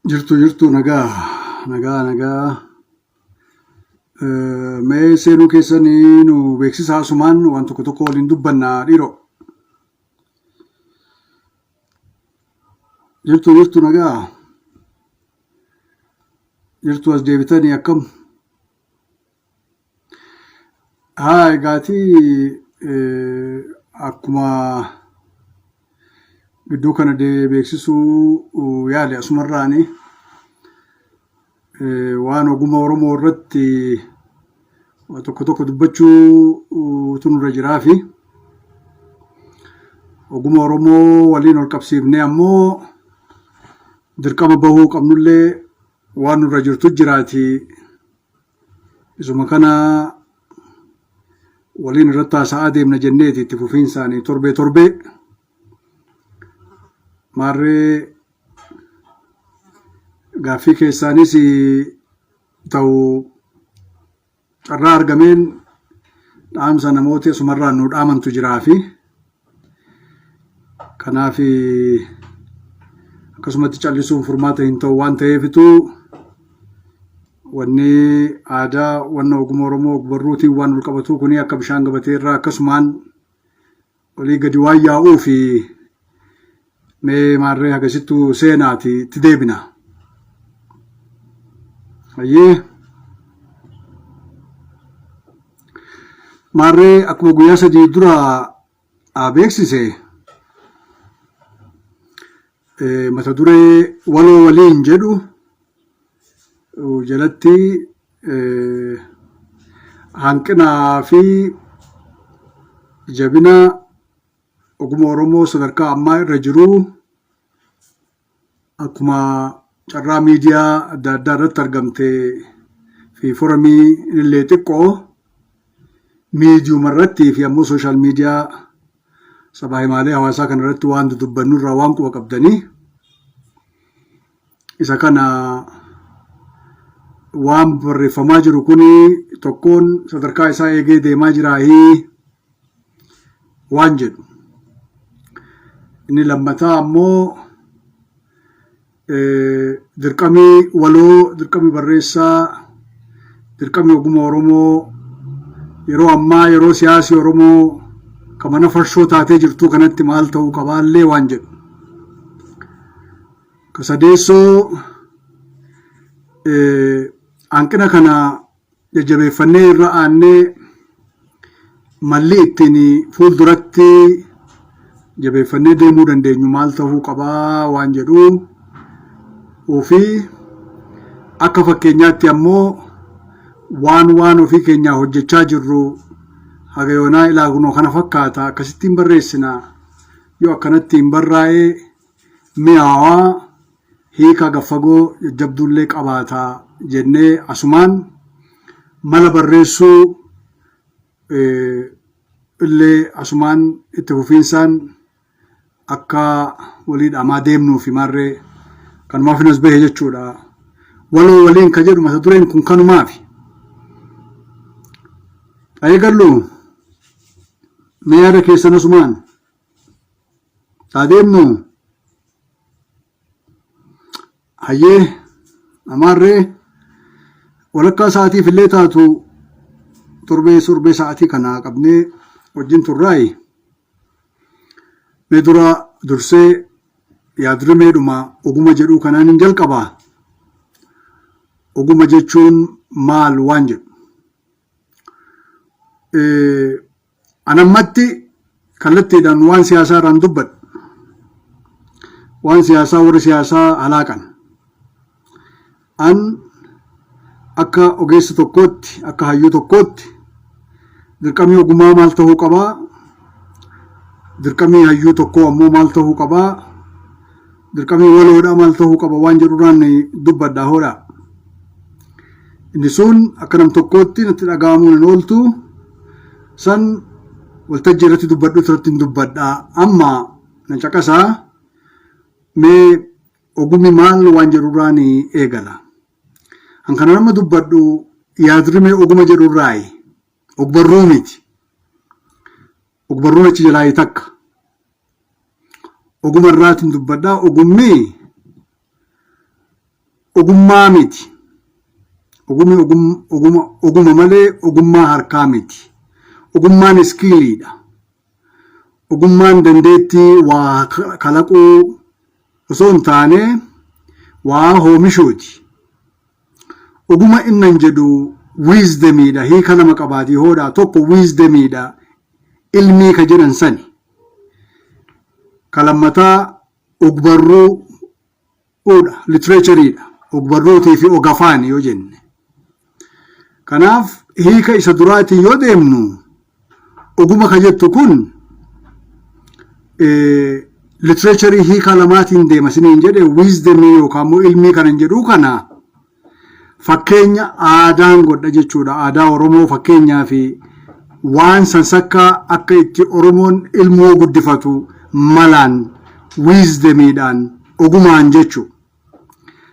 Jirtu jirtu, nagaa nagaa nagaa. Mee seenuu keessanii nu beeksisaa, asumaan waan tokko tokko waliin dubbannaa dhiiroo. Jirtu jirtu, nagaa jirtu, as deebitanii akkam? Haa, egaatii akkuma gidduu kana beeksisuu yaale, asumarraani waan ogummaa Oromoo irratti waa tokko tokko dubbachuutu nurra jiraa fi ogummaa Oromoo waliin ol qabsiifnee ammoo dirqama bahuu qabnullee waan nurra jirtu jiraati. Isuma kana waliin irratti haasa'aa deemna jenneeti itti fufiinsaanii torbee torbee. Maarree, gaaffii keessaanis ta'u carraa argameen dhaamsa namooti asumarraan nu dhaamantu jiraa fi kanaaf akkasumatti callisuun furmaata hin ta'u waan ta'eefitu wanni aadaa, wanna ogummaa Oromoo ogbarruutiin waan wal qabatuu kuni akka bishaan gabatee irraa akkasumaan olii gadi waan yaa'uu fi mee maarree hagasittuu seenaati itti deebina. Hayyee. Maarree, akkuma guyyaa 3 dura beeksise, mata duree "Waloo Waliin" jedhu jalatti hanqinaa fi jabina ogummaa Oromoo sadarkaa ammaa irra jiru, akkuma carraa miidiyaa adda addaa irratti argamte fi foramii illee xiqqoo miidiyuma irratti fi ammoo social media, sabaa himaalee hawaasaa kana irratti waan dudubbannu irraa waan quba qabdanii, isa kana waan barreeffamaa jiru kun tokkoon sadarkaa isaa eegee deemaa jiraahii waan jedhu. Inni lammataa ammoo dirqamii waloo, dirqamii barreessaa, dirqamii ogummaa Oromoo yeroo ammaa, yeroo siyaasii Oromoo kan mana farshoo taatee jirtuu kanatti maal ta'uu qabaallee waan jedhu. Ka sadeessoo, hanqina kana jajjabeeffannee irra aannee malli ittiin fuulduratti jabeeffannee deemuu dandeenyu maal ta'uu qabaa waan jedhu fi akka fakkeenyaatti ammoo waan ofii keenyaa hojjechaa jirru haga yoonaa ilaagunoo kana fakkaata, akkasittiin barreessina, yoo akkanatti hin barraa'ee mi'aawaa hiika gaffagoo jajjabduullee qabaata jennee, asumaan mala barreessuu illee asumaan itti fufiinsaan akka walii dhaamaa deemnuu fi maarree kanumaaf as bahe jechuudha. "Waloo Waliin" ka jedhu mata dureen kun kanumaafi. Eegallu, mee yaada keessan asumaan haa deemnu. Hayyee, amaarree walakkaa sa'aatiif illee taatu torbee torbee sa'aatii kana qabnee wajjin turraayi. Mee dura dursee yaadrimeedhuma oguma jedhuu kanaan hin jalqabaa. Oguma jechuun maal waan jedhu. Anammatti kallattiidhaan waan siyaasaa irraan dubbadhu. Waan siyaasaa warri siyaasaa halaaqan. An akka ogeessa tokkootti, akka hayyuu tokkootti, dirqamii ogumaa maal ta'uu qabaa? Dirqamii hayyuu tokkoo ammoo maal ta'uu qabaa? Dirqamii waloodhaa maal ta'uu qaba waan jedhurraan dubbadha hoodha. Inni sun akka nam tokkootti natti dhaga'amuun hin ooltu. San waltajjii irratti dubbadhu irratti hin dubbadha. Amma na caqasaa, mee ogummi maal waan jedhurraan eegala. An kana nama dubbadhu yaadrimee oguma jedhurraayi. Ogbarruu miti. Ogbarruun achi jalaayi takka. Oguma irraatiin dubbadhaa. Ogummi Ogummaa miti. Ogummi oguma malee ogummaa harkaa miti. Ogummaan skill iidha. Ogummaan dandeettii waa kalaquu osoo hin taane waa oomishuuti. Oguma innan jedhu wisdom iidha. Hiika lama qabaatii hoodhaa. Tokko wisdom iidha. Ilmii ka jedhan sani. Ka lammataa ogbarruudha. Literature iidha. Ogbarruutii fi ogafaan yoo jenne. Kanaaf hiika isa duraatiin yoo deemnu, oguma ka jettu kun literature ii hiika lamaatiin deema siniin jedhe. Wisdom ii yookaan immoo ilmii kanan jedhuu kana fakkeenya aadaan godha jechuudha. Aadaa Oromoo fakkeenyaa fi waan sansakkaa akka itti Oromoon ilmoo guddifatu malaan, wisdom iidhaan, ogumaan jechuudha.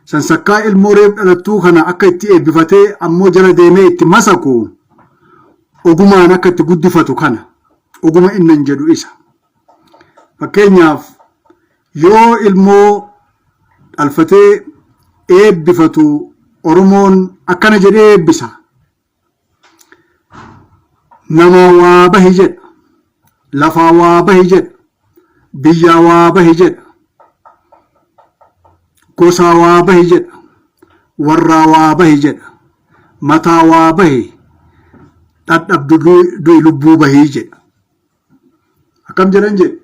Sansakkaa ilmoo reef dhalattuu kana akka itti eebbifatee ammoo jala deemee itti masaku, ogumaan akka itti guddifatu kana oguma innan jedhu isa. Fakkeenyaaf, yoo ilmoo dhalfatee eebbifatu, Oromoon akkana jedhee eebbisa. Namaa waa bahi jedha. Lafaa waa bahi jedha. Biyyaa waa bahi jedha. Gosaa waa bahi jedha. Warraa waa bahi jedha. Mataa waa bahi. Dhadhabdu du'i lubbuu bahii jedha. Akkam jedhan jedhe.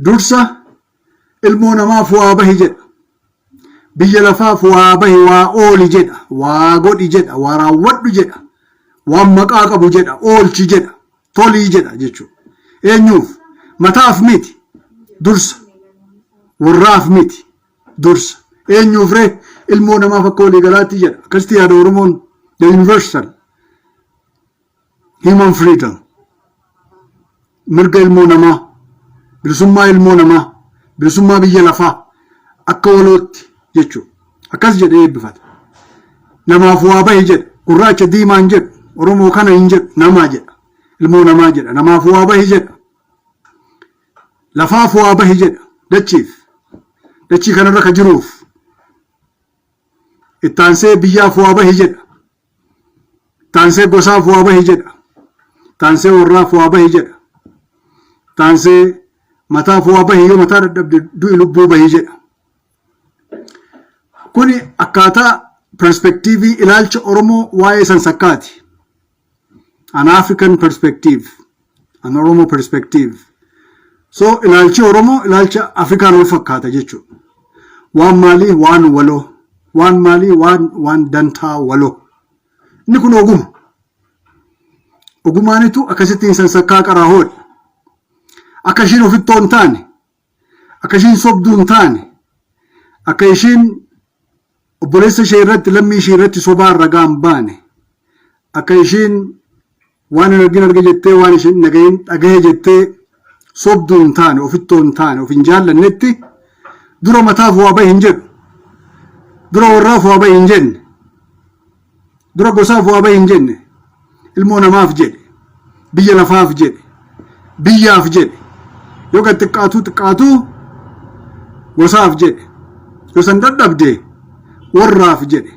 Dursa ilmoo namaaf waa bahi jedha. Biyya lafaaf waa bahi, waa ooli jedha. Waa godhi jedha. Waa raawwadhu jedha. Waan maqaa qabu jedha. Oolchi jedha. Tolii jedha jechuudha. Eenyuuf? Mataaf miti. Dursa. Warraaf miti. Dursa. Eenyuuf ree? Ilmoo namaaf akka walii galaatti jedha. Akkasitti yaada Oromoon, the universal human freedom. Mirga ilmoo namaa, bilisummaa ilmoo namaa, bilisummaa biyya lafaa akka walootti jechuudha. Akkas jedhee eebbifata. Namaaf waa bahi jedha. Gurraacha diimaan jedhu, Oromoo kana hin jedhu, namaa jedha. Ilmoo namaa jedha. Namaaf waa bahi jedha. Lafaaf waa bahi jedha. Dachiif. Dachii kanarra ka jiruuf. Ittaansee biyyaaf waa bahi jedha. Ittaansee gosaaf waa bahi jedha. Ittaansee warraaf waa bahi jedha. Ittaansee mataaf waa bahi, yoo mataa dadhabde du'i lubbuu bahi jedha. Kuni akkaataa perspective ii ilaalcha Oromoo waa'ee sansakkaati. An African perspective, an Oromo perspective. So ilaalchi Oromoo ilaalcha Afrikaan wal fakkaata jechuudha. Waan maalii? Waan waloo. Waan maalii? Waan dantaa waloo. Inni kun oguma. Ogumaanitu akkasittiin sansakkaa qaraa hoodha. Akka ishiin ofittoo hin taane, akka ishiin sobduu hin taane, akka ishiin obboleessa ishee irratti, lammii ishee irratti sobaan ragaa hin baane, akka ishiin waan hin argin arge jettee, waan ishiin dhagahin dhagahe jettee sobduu hin taane, ofittoo hin taane, of hin jaallannetti dura mataaf waa bahi hin jedhu. Dura warraaf waa bahi hin jenne. Dura gosaaf waa bahi hin jenne. Ilmoo namaaf jedhe. Biyya lafaaf jedhe. Biyyaaf jedhe. Yoo gad xiqqaatuu xiqqaatuu gosaaf jedhe. Yoo san dadhabde warraaf jedhe.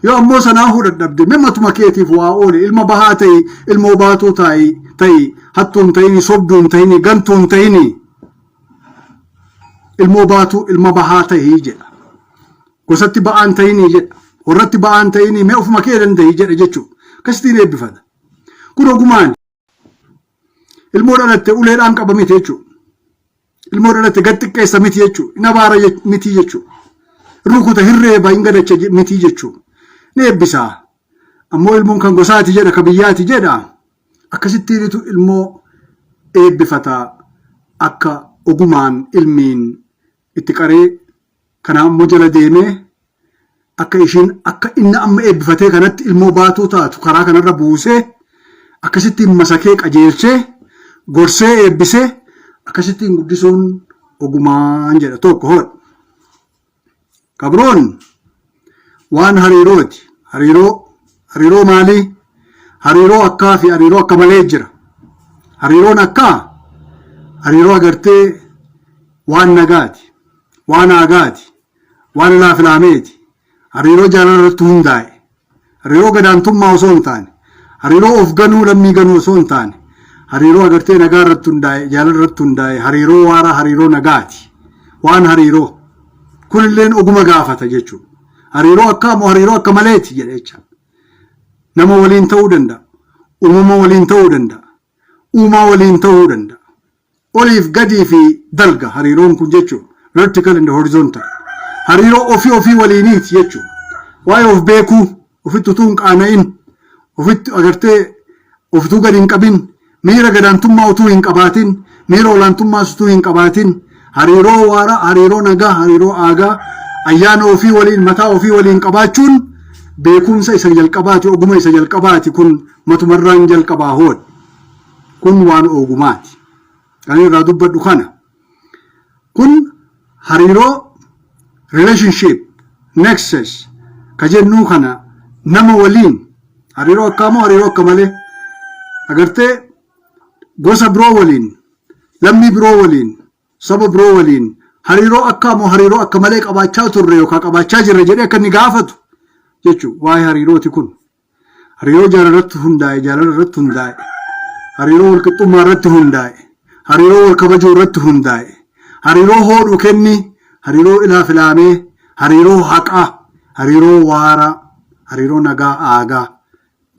Yoo ammoo sanaafuu dadhabde, mee matuma keetiif waa oole, ilma bahaa ta'i, ilmoo baatuu ta'i, ta'i, hattuu hin ta'ini, sobduu hin ta'ini, gantuu hin ta'ini, ilmoo baatuu, ilma bahaa ta'ii jedha. Gosatti ba'aan ta'inii jedha. Warratti ba'aan ta'inii, mee ofuma kee danda'i jedha jechuudha. Akkasittiin eebbifata. Kun ogumaan. Ilmoo dhalatte uleedhaan qaba miti jechuudha. Ilmoo dhalatte gad xiqqeessa miti jechuudha. Hin abaara miti jechuudha. Rukuta, hirreeba, hin gadacha miti jechuudha. Ni eebbisaa. Ammoo ilmoon kan gosaati jedha, kan biyyaati jedha. Akkasittiinitu ilmoo eebbifata, akka ogumaan ilmiin itti qaree kana ammoo jala deemee akka ishiin akka inni amma eebbifatee kanatti ilmoo baatuu taatu karaa kanarra buusee, akkasittiin masakee, qajeelchee, gorsee, eebbisee akkasittiin guddisuun ogumaan jedha tokko hoodha. Kabroon waan hariirooti. Hariiroo, hariiroo maalii? Hariiroo akkaa fi hariiroo akka malee jira. Hariiroon akkaa hariiroo agartee waan nagaati, waan aagaati, waan laafilaameeti. Hariiroo jaalala irratti hundaa'e. Hariiroo gadaantummaa osoo hin taane, hariiroo of ganuu, lammii ganuu osoo hin taane, hariiroo agartee nagaa irratti hundaa'e, jaalala irratti hundaa'e, hariiroo waaraa, hariiroo nagaati. Waan hariiroo. Kunilleen oguma gaafata jechuudha. Hariiroo akka ammoo hariiroo akka maleeti jedha jecha. Nama waliin ta'uu danda'a. Uumama waliin ta'uu danda'a. Uumaa waliin ta'uu danda'a. Oliif gadii fi dalga hariiroon kun jechuudha. Vertical and horizontal. Hariiroo ofii ofii waliiniiti jechuudha. Waa'ee of beekuu, ofitti utuu hin qaana'in, ofitti agartee ofituu gadi hin qabin, miira gadaantummaa utuu hin qabaatin, miira olaantummaas utuu hin qabaatin, hariiroo waaraa, hariiroo nagaa, hariiroo aagaa, ayyaana ofii waliin, mataa ofii waliin qabaachuun beekumsa isa jalqabaati, oguma isa jalqabaati. Kun matumarraan jalqabaa hoodha. Kun waan ogumaati. Kan irraa dubbadhu kana. Kun hariiroo, relationship, nexus ka jennuu kana, nama waliin hariiroo akkaamoo hariiroo akka malee, agartee gosa biroo waliin, lammii biroo waliin, saba biroo waliin hariiroo akkaamoo hariiroo akka malee qabaachaa turre yookaan qabaachaa jirre jedhee akka inni gaafatu jechuudha. Waa'ee hariirooti kun. Hariiroo jaalala irratti hundaa'e, jaalala irratti hundaa'e, hariiroo walqixxummaa irratti hundaa'e, hariiroo wal kabajuu irratti hundaa'e, hariiroo hoodhu kenni, hariiroo ilaa filaamee, hariiroo haqaa, hariiroo waaraa, hariiroo nagaa aagaa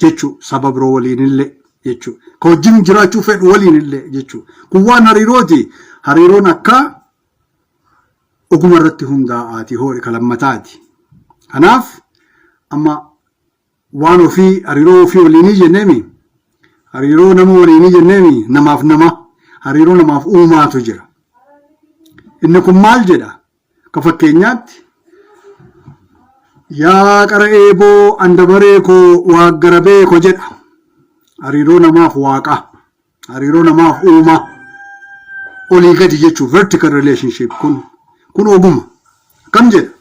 jechuu, saba biroo waliin illee jechuu, ka wajjin jiraachuu fedhu waliin illee jechuu. Kun waan hariirooti. Hariiroon akka oguma irratti hundaa'aati hoodhe ka lammataati. Kanaaf amma waan ofii, hariiroo ofii waliinii jenneemi, hariiroo nama waliinii jenneemi, namaaf nama, hariiroo namaaf uumaatu jira. Inni kun maal jedha? Ka fakkeenyaatti, "Yaa qara eeboo andabaree koo waaggara beeko" jedha. Hariiroo namaaf waaqa, hariiroo namaaf uumaa, olii gadi jechuu, vertical relationship. Kun oguma. Akkam jedha?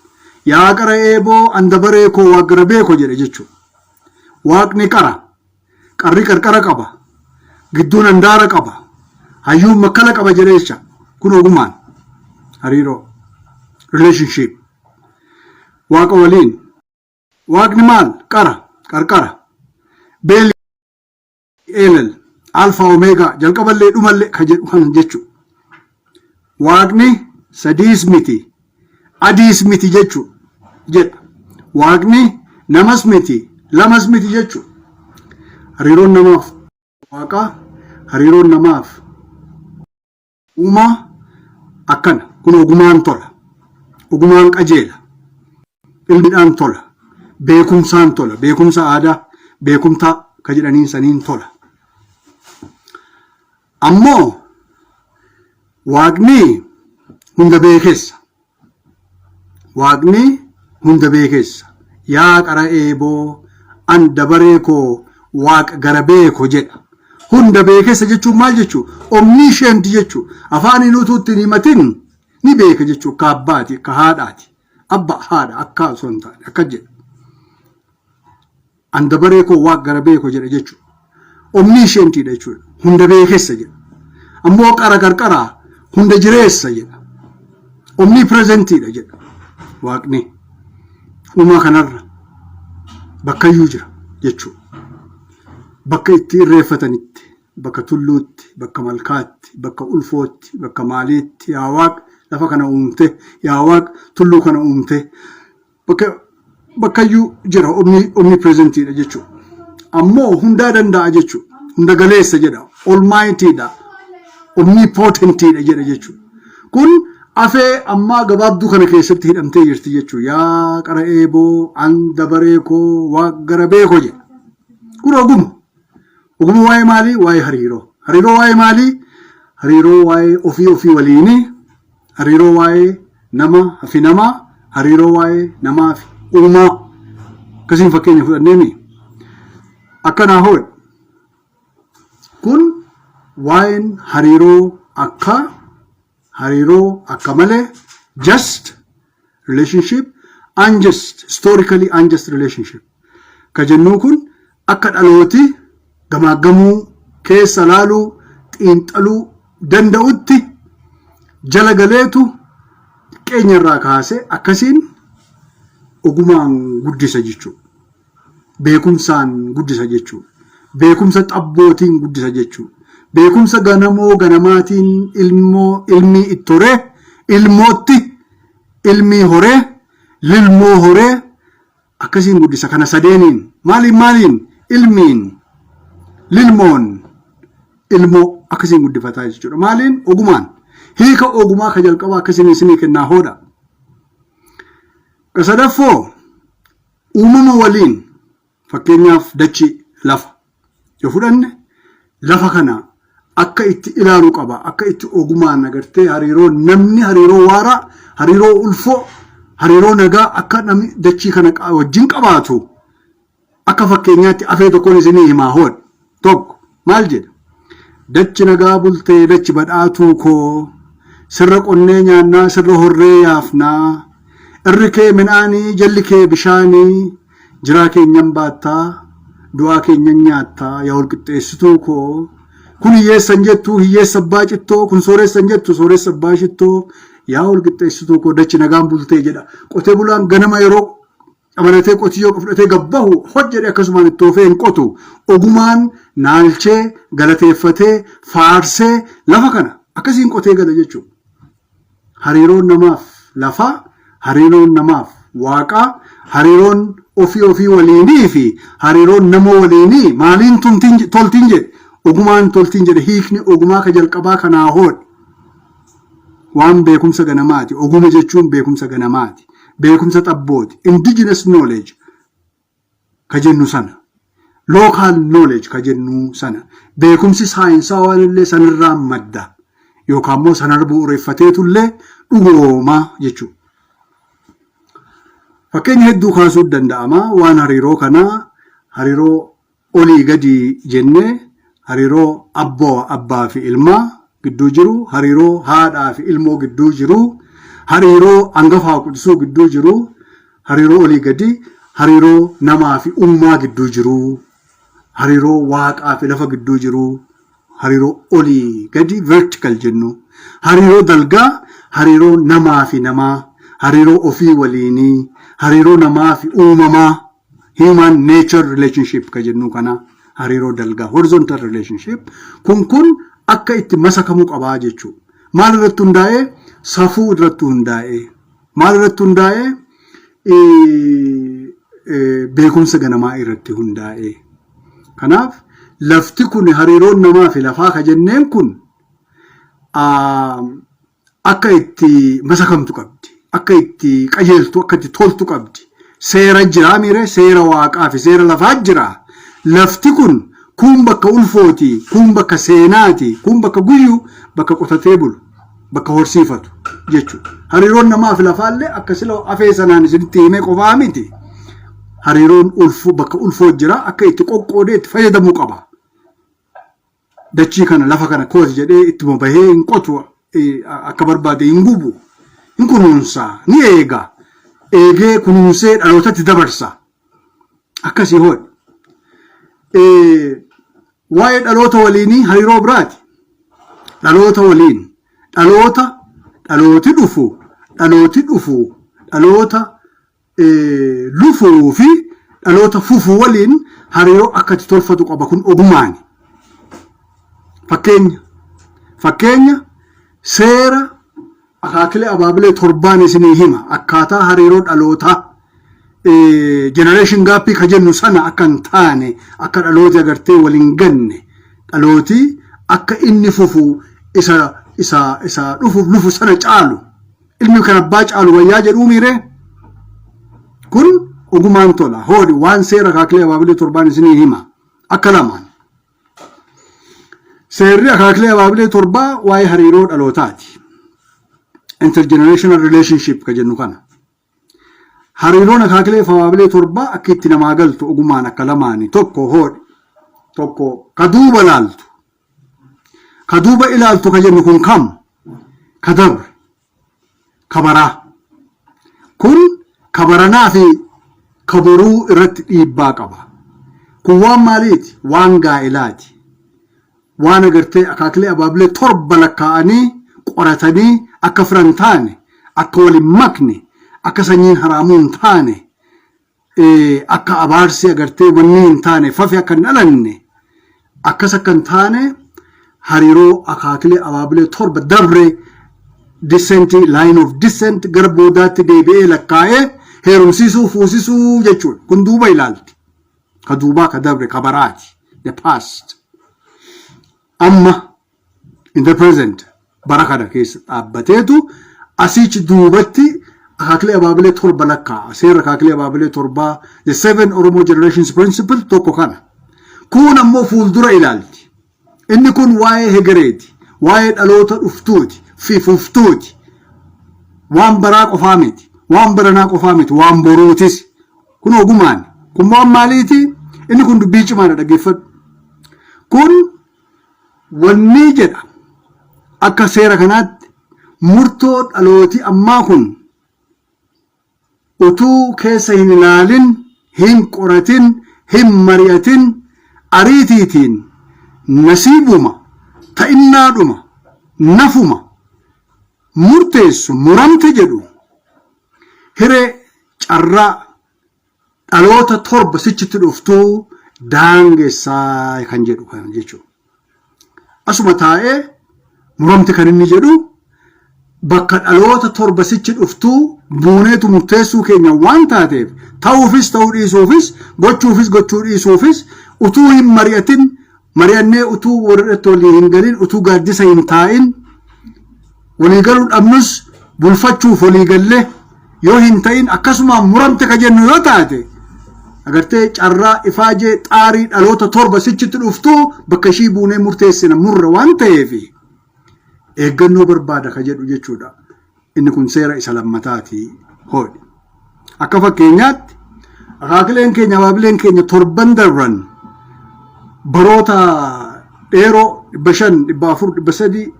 "Yaa qara eeboo andabaree koo waaggara beeko" jedhe jechuudha. Waaqni qara. Qarri qarqara qaba. Gidduun handaara qaba. Hayyuun makkala qaba jedhe jecha. Kun ogumaan hariiroo, relationship. Waaqa waliin. Waaqni maal? Qara, qarqara. Beeli eelel, alfa omeegaa, jalqaballee dhumallee ka jedhu kana jechuudha. Waaqni sadiis miti, adiis miti jechuudha jedha. Waaqni namas miti, lamas miti jechuudha. Hariiroon namaaf waaqaa, hariiroon namaaf uumaa akkana. Kun ogumaan tola. Ogumaan qajeela. Ilmiidhaan tola. Beekumsaan tola. Beekumsa aadaa, beekumtaa ka jedhaniin saniin tola. Ammoo Waaqni hunda beekessa. Waaqni hunda beekessa. "Yaa qara eeboo an dabaree koo waaq gara beeko" jedha. Hunda beekessa jechuun maal jechuu? Omniscient jechuu. Afaaniin utuu ittiin himatin ni beeka jechuu. Akka abbaati, akka haadhaati. Abba haadha akka osoo hin taane akka jedha. "An dabaree koo waaq gara beeko" jedha jechuudha. Omniscientidha jechuudha. Hunda beekessa jedha. Ammoo qara qarqaraa hunda jireessa jedha. Omnipresentidha jedha. Waaqni uumaa kanarra bakkayyuu jira jechuudha. Bakka itti irreeffatanitti, bakka tulluutti, bakka malkaatti, bakka ulfootti, bakka maaliitti, yaa Waaq lafa kana uumte, yaa Waaq tulluu kana uumte, bakka bakkayyuu jira, omnipresentidha jechuudha. Ammoo hundaa danda'a jechuudha. Hunda galeessa jedha. Almightyidha. Omnipotentidha jedha jechuudha. Kun afee ammaa gabaabduu kana keessatti hidhamtee jirti jechuudha. "Yaa qara eeboo an dabaree koo waaq gara beeko" jedha. Kun oguma. Oguma waa'ee maalii? Waa'ee hariiroo. Hariiroo waa'ee maalii? Hariiroo waa'ee ofii ofii waliinii, hariiroo waa'ee nama fi namaa, hariiroo waa'ee namaa fi uumaa. Akkasiin fakkeenya fudhanneemi. Akkanaa hoodha. Kun waa'een hariiroo akka hariiroo akka malee, just relationship, unjust, historically unjust relationship. Ka jennuu kun akka dhalooti gamaaggamuu, keessa laaluu, xiinxaluu danda'utti jala galeetu qeenya irraa kaasee akkasiin. Ogumaan guddisa jechuudha. Beekumsaan guddisa jechuudha. Beekumsa xabbootiin guddisa jechuudha. Beekumsa ganamoo ganamaatiin ilmoo ilmii itti horee ilmootti ilmii horee lilmoo horee akkasiin guddisa. Kana sadeeniin maaliin maaliin? Ilmiin, lilmoon, ilmoo akkasiin guddifataa jechuudha. Maaliin? Ogumaan. Hiika ogumaa ka jalqabaa akkasiin isinii kennaa hoodha. Ka sadaffoo, uumama waliin, fakkeenyaaf dachii lafa yoo fudhanne, lafa kana akka itti ilaalu qaba, akka itti ogumaan agartee hariiroo namni, hariiroo waaraa, hariiroo ulfoo, hariiroo nagaa akka namni dachii kana wajjin qabaatu. Akka fakkeenyaatti afee tokkoon isinii himaa hoodha. Tokko maal jedha? Dachi nagaa bultee, dachi badhaatuu koo, sirra qonnee nyaannaa, sirra horree yaafnaa, irri kee midhaanii, jalli kee bishaanii, jiraa keenyan baattaa, du'aa keenyan nyaattaa, yaa walqixxeessituu koo. Kun hiyyeessan jettu, hiyyeessa abbaa cittoo, kun sooressan jettu, sooressa abbaa shittoo, yaa walqixxeessituu koo, dachi nagaan bultee jedha. Qotee bulaan ganama yeroo amalatee qotiyyoo fudhatee gabbahu hojjedhe akkasumaan itti oofee hin qotu. Ogumaan naalchee, galateeffatee, faarsee lafa kana akkasiin qotee gala jechuudha. Hariiroon namaaf lafaa, hariiroon namaaf waaqaa, hariiroon ofii ofii waliinii fi hariiroon nama waliinii maaliin toltiin jedhe? Ogumaan toltiin jedhe. Hiikni ogumaa ka jalqabaa kanaa hoodhe. Waan beekumsa ganamaati. Oguma jechuun beekumsa ganamaati. Beekumsa xabbooti. Indigenous knowledge ka jennu sana. Local knowledge ka jennu sana. Beekumsi saayinsaawaan illee sanirraa madda. Yookaan immoo sanarra bu'uureffateetu illee dhugoomaa jechuudha. Fakkeenya hedduu kaasuu danda'ama. Waan hariiroo kanaa, hariiroo olii gadi jennee, hariiroo abboo abbaa fi ilmaa gidduu jiru, hariiroo haadhaa fi ilmoo gidduu jiru, hariiroo hangafaa quxisuu gidduu jiru, hariiroo olii gadi, hariiroo namaa fi uumaa gidduu jiru, hariiroo waaqaa fi lafa gidduu jiru, hariiroo olii gadi vertical jennu, hariiroo dalgaa, hariiroo namaa fi namaa, hariiroo ofii waliinii, hariiroo namaa fi uumamaa, human nature relationship ka jennu kana, hariiroo dalgaa horizontal relationship kun akka itti masakamuu qabaa jechuudha. Maal irratti hundaa'ee? Safuu irratti hundaa'ee. Maal irratti hundaa'ee? Beekumsa ganamaa irratti hundaa'ee. Kanaaf lafti kun, hariiroon namaa fi lafaa ka jenneen kun akka itti masakamtu qabdi. Akka itti qajeeltu, akka itti toltu qabdi. Seera jiraa miire, seera waaqaa fi seera lafaa jira. Lafti kun kun bakka ulfooti, kun bakka seenaati, kun bakka guyyuu bakka qotatee bulu, bakka horsiifatu jechuudha. Hariiroon namaa fi lafaallee akka sila afee sanaan isinitti himee qofaa miti. Hariiroon ulfoo bakka ulfoo jira, akka itti qoqqoodee itti fayyadamuu qaba. Dachii kana, lafa kana kooti jedhee ittuma bahee hin qotu, akka barbaade hin gubu, hin kunuunsa, ni eega. Eegee kunuunsee dhalootatti dabarsa. Akkasii hoodhi. Waa'ee dhaloota waliinii hariiroo biraati. Dhaloota waliin, dhaloota dhalooti dhufu, dhalooti dhufu, dhaloota lufuu fi dhaloota fufu waliin hariiroo akka itti tolfatu qaba, kun ogumaani. Fakkeenya seera akaakilee abaabilee torbaan isinii hima, akkaataa hariiroo dhalootaa generation gap ka jennu sana akka hin taane, akka dhalooti agartee waliin ganne, dhalooti akka inni fufu isa dhufuuf lufu sana caalu, ilmi kan abbaa caalu wayyaa jedhuu miire, kun ogumaan tola hoodhi. Waan seera akaakilee abaabilee torbaan isinii hima akka lamaan. Seerri akaakilee abaabilee torbaa waa'ee hariiroo dhalootaati. Intergenerational relationship ka jennu kana. Hariiroon akaakilee abaabilee torbaa akka itti namaa galtu ogumaan akka lamaani. Tokko hoodhi. Tokko ka duuba laaltu. Ka duuba ilaaltu ka jennu kun kam? Ka dabre. Ka baraa. Kun ka baranaa fi ka boruu irratti dhiibbaa qaba. Kun waan maaliiti? Waan gaa'ilaati. Waan agartee akaakilee abaabilee torba lakkaa'anii qoratanii akka firan taane, akka waliin makne, akka sanyiin haraamuu hin taane. Akka abaarsi agartee wanni hin taane fafi akka hin dhalanne, akkas akka hin taane, hariiroo akaakilee abaabilee torba dabre, descent, line of descent, gara boodaatti deebi'ee lakkaa'ee heerumsiisuu fuusisuu jechuudha. Kun duuba ilaalti. Ka duubaa, ka dabre, ka baraati. The past. Amma in the present, bara kana keessa dhaabbateetu asiichi duubatti akaakilee abaabilee torba lakkaa'a. Seera akaakilee abaabilee torbaa, the seven Oromo generations principle, tokko kana. Kun ammoo fuuldura ilaalti. Inni kun waa'ee hegereeti. Waa'ee dhaloota dhuftuuti fi fuftuuti. Waan baraa qofaa miti. Waan baranaa qofaa miti. Waan boruutis. Kun ogumaan. Kun waan maaliiti? Inni kun dubbii cimaadha, dhaggeeffadhu. Kun wanni jedha, akka seera kanaatti murtoo dhalooti ammaa kun utuu keessa hin ilaalin, hin qoratin, hin mari'atin, ariitiitiin nasiibuma ta'innaadhuma nafuma murteessu, muramte jedhu, hiree carraa dhaloota torba sichitti dhuftuu daangessaa kan jedhu kan jechuudha. Asuma taa'ee muramte kan inni jedhu bakka dhaloota torba sichi dhuftuu buuneetu murteessuu keenya waan taateef, ta'uufis ta'uu dhiisuufis, gochuufis gochuu dhiisuufis, utuu hin mari'atin, mari'annee utuu walirratti walii hin galin, utuu gaaddisa hin taa'in walii galuu dhabnus, bulfachuuf walii gallee yoo hin ta'in, akkasumaan muramte ka jennu yoo taate, agartee carraa ifaajee xaarii dhaloota torba sichitti dhuftuu bakka ishii buunee murteessina murra waan ta'eef eeggannoo barbaada ka jedhu jechuudha. Inni kun seera isa lammataati hoodhi. Akka fakkeenyaatti akaakileen keenya abaabileen keenya torban darban baroota dheeroo 500, 400, 300,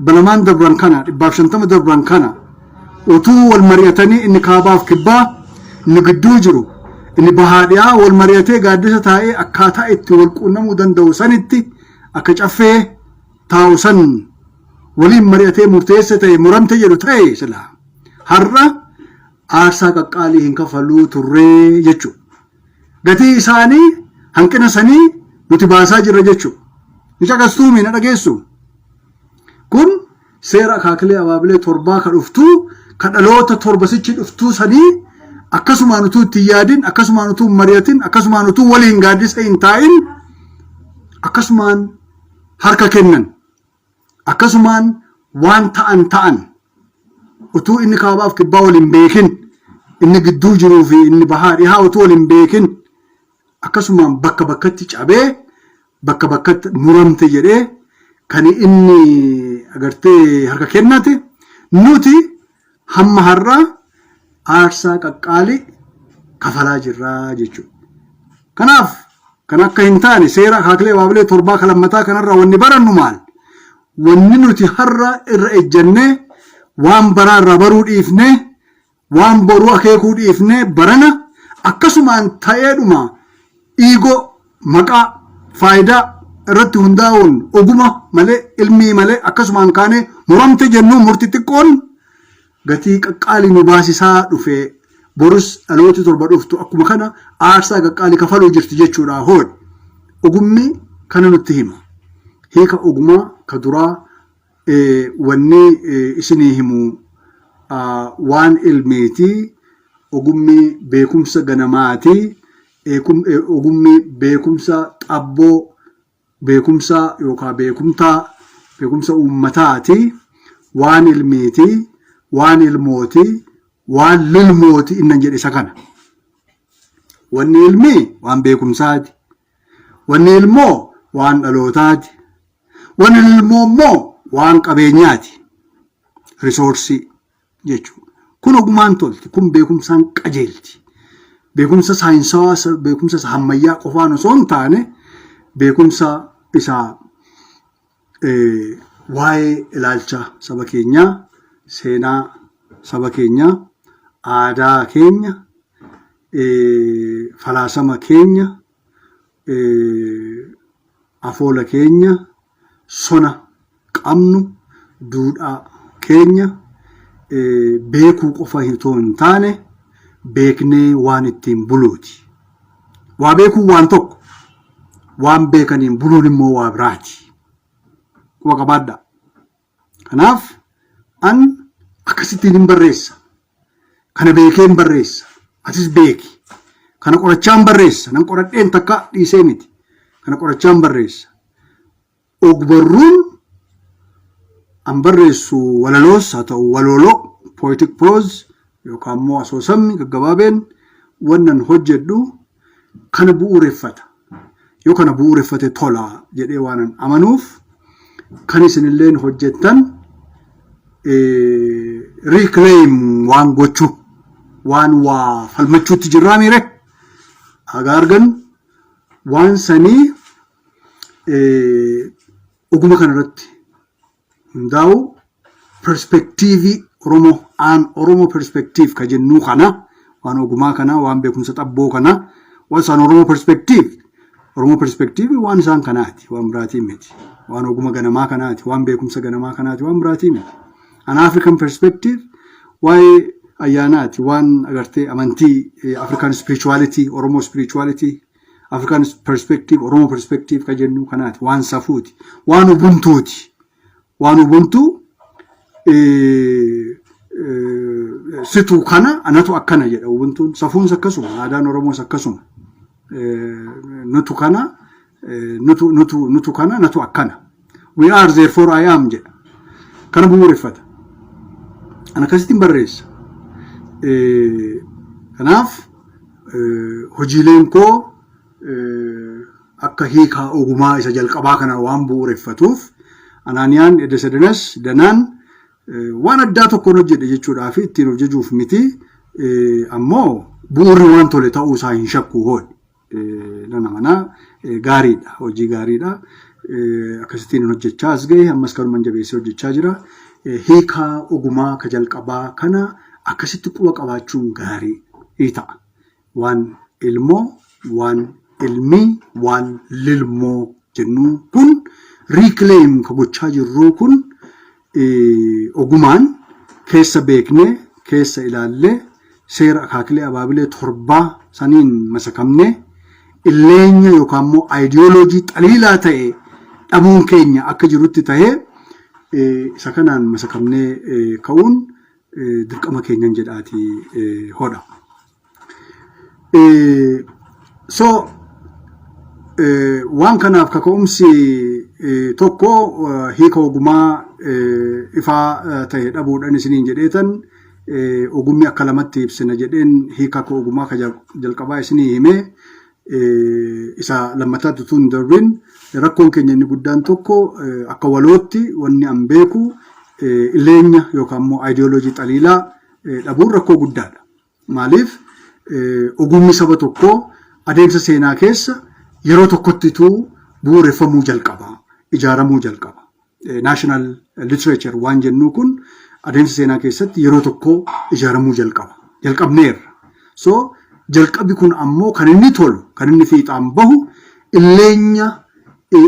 200 darban kana, 150 darban kana, utuu wal mari'atanii, inni kaabaaf kibbaa, inni gidduu jiru, inni bahaa dhiyaa wal mari'atee gaaddisa taa'ee akkaataa itti wal quunnamuu danda'u sanitti akka caffee taa'u san waliin mari'atee murteessa ta'e, muramte jedhu ta'e, sila har'a aarsaa qaqqaalii hin kafaluu turree jechuudha. Gatii isaanii hanqina sanii nuti baasaa jirra jechuudha. Ni caqastuumi, na dhageessu. Kun seera akaakilee abaabilee torbaa ka dhuftuu, ka dhaloota torba sichi dhuftuu sanii, akkasumaan utuu itti yaadin, akkasumaan utuu hin mari'atin, akkasumaan utuu waliin gaaddisa hin taa'in, akkasumaan harka kennan, akkasumaan waan ta'an ta'an, utuu inni kaabaaf kibbaa waliin beekin, inni gidduu jiruu fi inni bahaa dhihaa utuu waliin beekin, akkasumaan bakka bakkatti cabee bakka bakkatti muramte jedhee kan inni agartee harka kennate, nuti hamma har'aa aarsaa qaqqaalii kafalaa jirraa jechuudha. Kanaaf kan akka hin taane seera akaakilee abaabilee torbaa kan lammataa kanarraa wanni barannu maal? Wanni nuti har'a irra ejjennee waan baraa irraa baruu dhiifnee, waan boruu akeekuu dhiifnee, barana akkasumaan ta'eedhuma dhiigoo maqaa faayidaa irratti hundaa'uun, oguma malee, ilmii malee, akkasumaan kaanee muramte jennuun, murti xiqqoon gatii qaqqaalii nu baasisaa dhufe, borus dhalooti torba dhuftu akkuma kana aarsaa qaqqaalii kafaluu jirti jechuudha hoodhi. Ogummi kana nutti hima. Hiika ogumaa ka duraa wanni isinii himu waan ilmiiti. Ogummi beekumsa ganamaati. Ogummi beekumsa xabboo, beekumsa yookaan beekumtaa, beekumsa uummataati. Waan ilmiiti, waan ilmooti, waan lilmooti innan jedhe isa kana. Wanni ilmii waan beekumsaati. Wanni ilmoo waan dhalootaati. Wanni ilmoo immoo waan qabeenyaati. Resource jechuudha. Kun ogumaan tolti. Kun beekumsaan qajeelti. Beekumsa saayinsawaa, beekumsa isa ammayyaa qofaan osoo hin taane, beekumsa isa waa'ee ilaalcha saba keenyaa, seenaa saba keenyaa, aadaa keenya, falaasama keenya, afoola keenya, sona qabnu, duudhaa keenya beekuu qofa otoo hin taane, Beeknee waan ittiin buluuti. Waa beekuun waan tokko, waan beekaniin buluun immoo waa biraati. Quba qabaadhaa. Kanaaf an akkasittiin hin barreessa. Kana beekeen barreessa. Atis beeki. Kana qorachaan barreessa. Nan qoradheen takka dhiisee miti. Kana qorachaan barreessa. Ogbarruun an barreessu walaloos haa ta'u walooloo, poetic prose, yookaan immoo asoosamni gaggabaabeen wannan hojjedhu kana bu'uureffata. Yoo kana bu'uureffate tola jedhee waanan amanuuf, kan isinilleen hojjettan reclaim waan gochuu, waan waa falmachuutti jirraa miire haga argan waan sanii oguma kanarratti hundaa'u, perspective Oromoo, aan Oromoo perspective ka jennuu kana, waan ogumaa kana, waan beekumsa xabboo kana, waan isaan Oromoo perspective. Oromoo perspective waan isaan kanaati, waan biraatii miti. Waan oguma ganamaa kanaati, waan beekumsa ganamaa kanaati, waan biraatii miti. An African perspective waa'ee ayyaanaati, waan agartee amantii, African spirituality, Oromoo spirituality, African perspective, Oromoo perspective ka jennu kanaati, waan safuuti, waan ubuntuuti. Waan ubuntuu situ kana, anatu akkana jedha ubuntuun. Safuuns akkasuma, aadaan Oromoos akkasuma. Nutu kana, nutu nutu nutu kana, natu akkana. We are, therefore I am jedha. Kana bu'uureffata. Ana akkasittiin barreessa. Kanaaf hojiileen koo akka hiikaa ogumaa isa jalqabaa kana waan bu'uureffatuuf, Anaaniyaan edda danas danaan waan addaa tokkoon hojjedhe jechuudhaa fi ittiin hojjechuuf miti, ammoo bu'uurri waan tole ta'uu isaa hin shakku hoodhi. Nana manaa gaariidha, hojii gaariidha. Akkasittiin hojjechaa as gahe, ammas kanuman jabeessee hojjechaa jira. Hiikaa ogumaa ka jalqabaa kana akkasitti quba qabaachuun gaarii ta'a. Waan ilmoo, waan ilmii, waan lilmoo jennu kun, reclaim ka gochaa jirru kun, ogumaan keessa beeknee, keessa ilaallee, seera akaakilee abaabilee torbaa saniin masakamnee, illeenya yookaan immoo aayidiyooloojii xaliilaa ta'e dhabuun keenya akka jirutti ta'ee, isa kanaan masakamnee ka'uun dirqama keenyan jedhaati hodha. So waan kanaaf kaka'umsi tokko hiika ogumaa ifaa ta'e dhabuudhaan isiniin jedheetan, ogummi akka lamatti ibsina jedheen, hiika akka ogumaa ka jalqabaa isinii himee, isa lammataatti utuu hin darbin, rakkoon keenya inni guddaan tokko akka walootti wanni an beeku illeenya yookaan immoo aayidiyooloojii xaliilaa dhabuun rakkoo guddaadha. Maaliif, ogummi saba tokkoo adeemsa seenaa keessa yeroo tokkottituu bu'uureffamuu jalqaba, ijaaramuu jalqaba. National literature waan jennu kun adeemsa seenaa keessatti yeroo tokko ijaaramuu jalqaba. Jalqabneerra. So jalqabi kun ammoo kan inni tolu, kan inni fiixaan bahu illeenya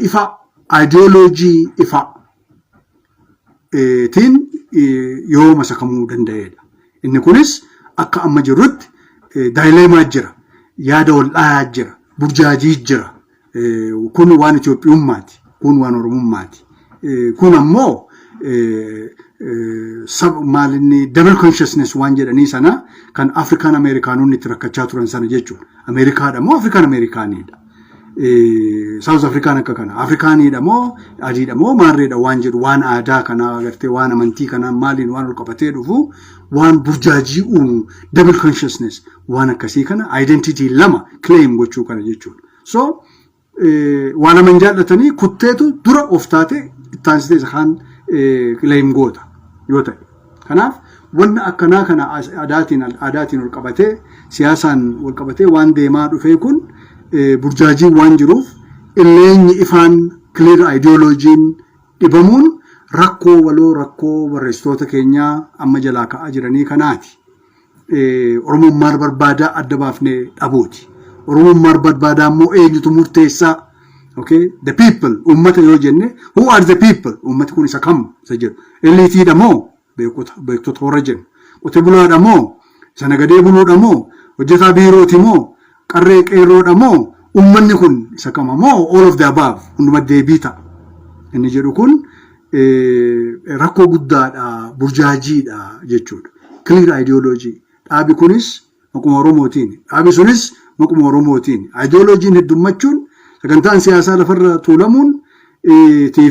ifa, aayidiyooloojii ifa tiin yoo masakamuu danda'edha. Inni kunis akka amma jirrutti dilemma jira, yaada wal dhaayaa jira, burjaajii jira. Kun waan Itoophiyummaati, kun waan Oromummaati. Kun ammoo maalinni double consciousness waan jedhanii sana, kan Afrikaan Ameerikaanonni itti rakkachaa turan sana jechuudha. Ameerikaadha moo Afrikaan Ameerikaaniidha? South Afrikaan akka kana Afrikaaniidha moo adiidha moo maarreedha waan jedhu, waan aadaa kanaa agartee, waan amantii kanaa maaliin waan ol qabatee dhufu, waan burjaajii uumu, double consciousness waan akkasii kana, identity lama claim gochuu kana jechuudha. So waa lama hin jaallatanii kutteetu dura of taate ittaansitee isa kaan claim goota yoo ta'e. Kanaaf wanna akkanaa kana aadaatiin ol qabatee, siyaasaan wal qabatee waan deemaa dhufee kun burjaajiin waan jiruuf, illeenyi ifaan, clear ideoloojiin dhibamuun rakkoo waloo, rakkoo barreessitoota keenyaa amma jalaa ka'aa jiranii kanaati. Oromoon maal barbaadaa adda baafnee dhabuuti. Oromoon maal barbaadaa immoo eenyutu murteessaa? Okay? The people, uummata yoo jenne, who are the people? Uummati kun isa kam isa jedhu. Eliteiidha moo beektota warra jennu? Qote bulaadha moo Isa nagadee buluudha moo, hojjetaa biirooti moo, qarree qeerroodha moo, uummanni kun isa kama moo, all of the above, hunduma deebii ta'a. Inni jedhu kun rakkoo guddaadha, burjaajiidha jechuudha. Clear ideology. Dhaabi kunis maquma Oromootiin. Dhaabi sunis maquma Oromootiin. Ideoloojiin heddummachuun, sagantaan siyaasaa lafarra tuulamuun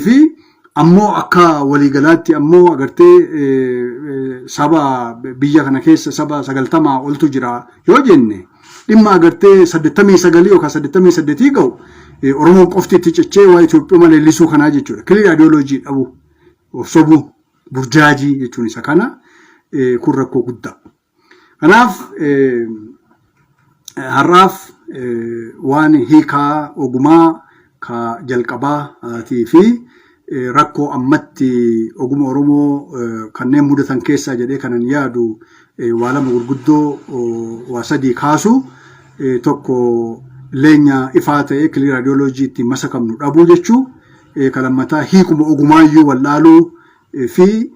fi ammoo akka waliigalaatti ammoo agartee saba biyya kana keessa saba 90 oltu jira yoo jenne, dhimma agartee 89 yookaan 88 ga'u Oromoon qofti itti cichee waa Itoophiyaa leellisuu kanaa jechuudha. Clear ideology dhabu, of sobuu, burjaajii jechuun isa kana, kun rakkoo guddaa. Kanaaf har'aaf waan hiikaa ogumaa ka jalqabaatii fi rakkoo ammatti oguma Oromoo kanneen mudatan keessaa jedhee kanan yaadu waa lama gurguddoo, waa sadii kaasu. Tokko, leenya ifaa ta'e, clear ideology ittiin masakamnu dhabuu jechuu. Ka lammataa, hiikuma ogumaayyuu wallaaluu fi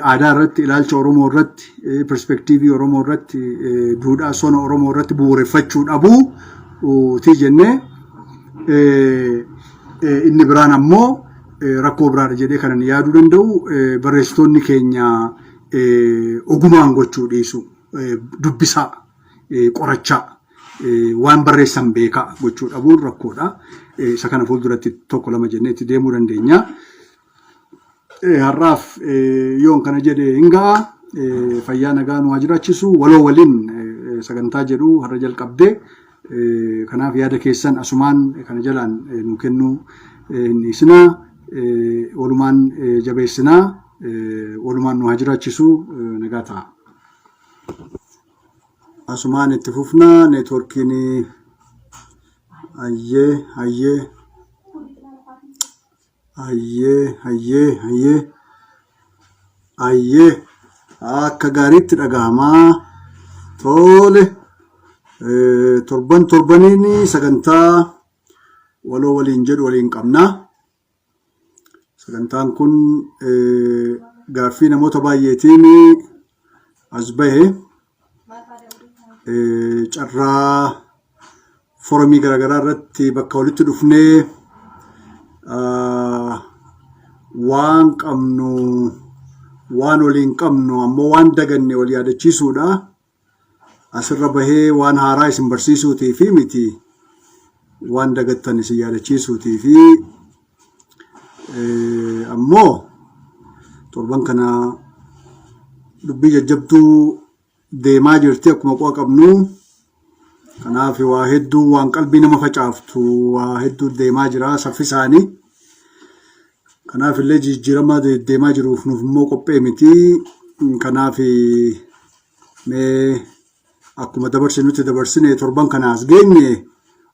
aadaa irratti, ilaalcha Oromoo irratti, perspective Oromoo irratti, duudhaa sona Oromoo irratti bu'uureffachuu dhabuu ti jennee, inni biraan ammoo rakkoo biraadha jedhee kanan yaaduu danda'u, barreessitoonni keenya ogumaan gochuu dhiisu, dubbisaa, qorachaa, waan barreessan beekaa gochuu dhabuun rakkoodha. Isa kana fuulduratti tokko lama jennee itti deemuu dandeenya. Har'aaf yoon kana jedhe hin ga'a. Fayyaa nagaa nu haa jiraachisu. Waloo waliin sagantaa jedhu har'a jalqabdee, kanaaf yaada keessan asumaan kana jalaan nu kennuu hin dhiisinaa. Walumaan jabeessinaa. Walumaan nu haa jiraachisu, nagaa ta'a. Asumaan itti fufnaa, neetworkiin hayyee hayyee hayyee hayyee hayyee hayyee, akka gaariitti dhagahamaa. Tole, torban torbaniin sagantaa waloo waliin jedhu waliin qabna. Sagantaan kun gaaffii namoota baay'eetiin as bahe, carraa forumii garaagaraa irratti bakka walitti dhufnee waan qabnu, waan waliin qabnu ammoo waan daganne wal yaadachiisuudha. Asirra bahee waan haaraa isin barsiisuutii fi miti, waan dagattan isin yaadachiisuutii fi ammoo torban kana dubbii jajjabduu deemaa jirti akkuma quba qabnu. Kanaaf waa hedduu, waan qalbii nama facaaftu waa hedduu deemaa jira saffisaanii. Kanaaf illee jijjiirama deemaa jiruuf nuuf immoo qophee miti. Kanaaf mee akkuma dabarsinutti dabarsine torban kana as geenye,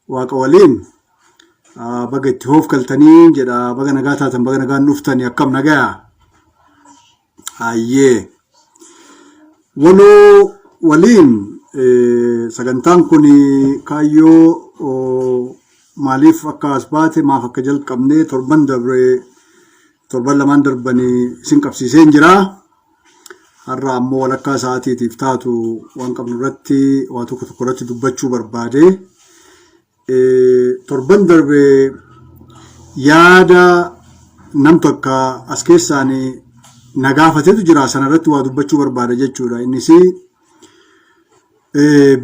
waaqa waliin baga itti hoof galtanii jedha. Baga nagaa taatan, baga nagaan dhuftanii. Akkam, nagayaa? Hayyee. Waloo waliin sagantaan kun kaayyoo maaliif akka as baate, maaf akka jalqabne torban dabre, torban lamaan darbanii isin qabsiiseen jira. Har'a ammoo walakkaa sa'aatiitiif taatu waan qabnu irratti waa tokko tokko irratti dubbachuu barbaade. Torban darbe yaada nam tokko as keessaan na gaafatetu jira, sana irratti waa dubbachuu barbaada jechuudha. Innis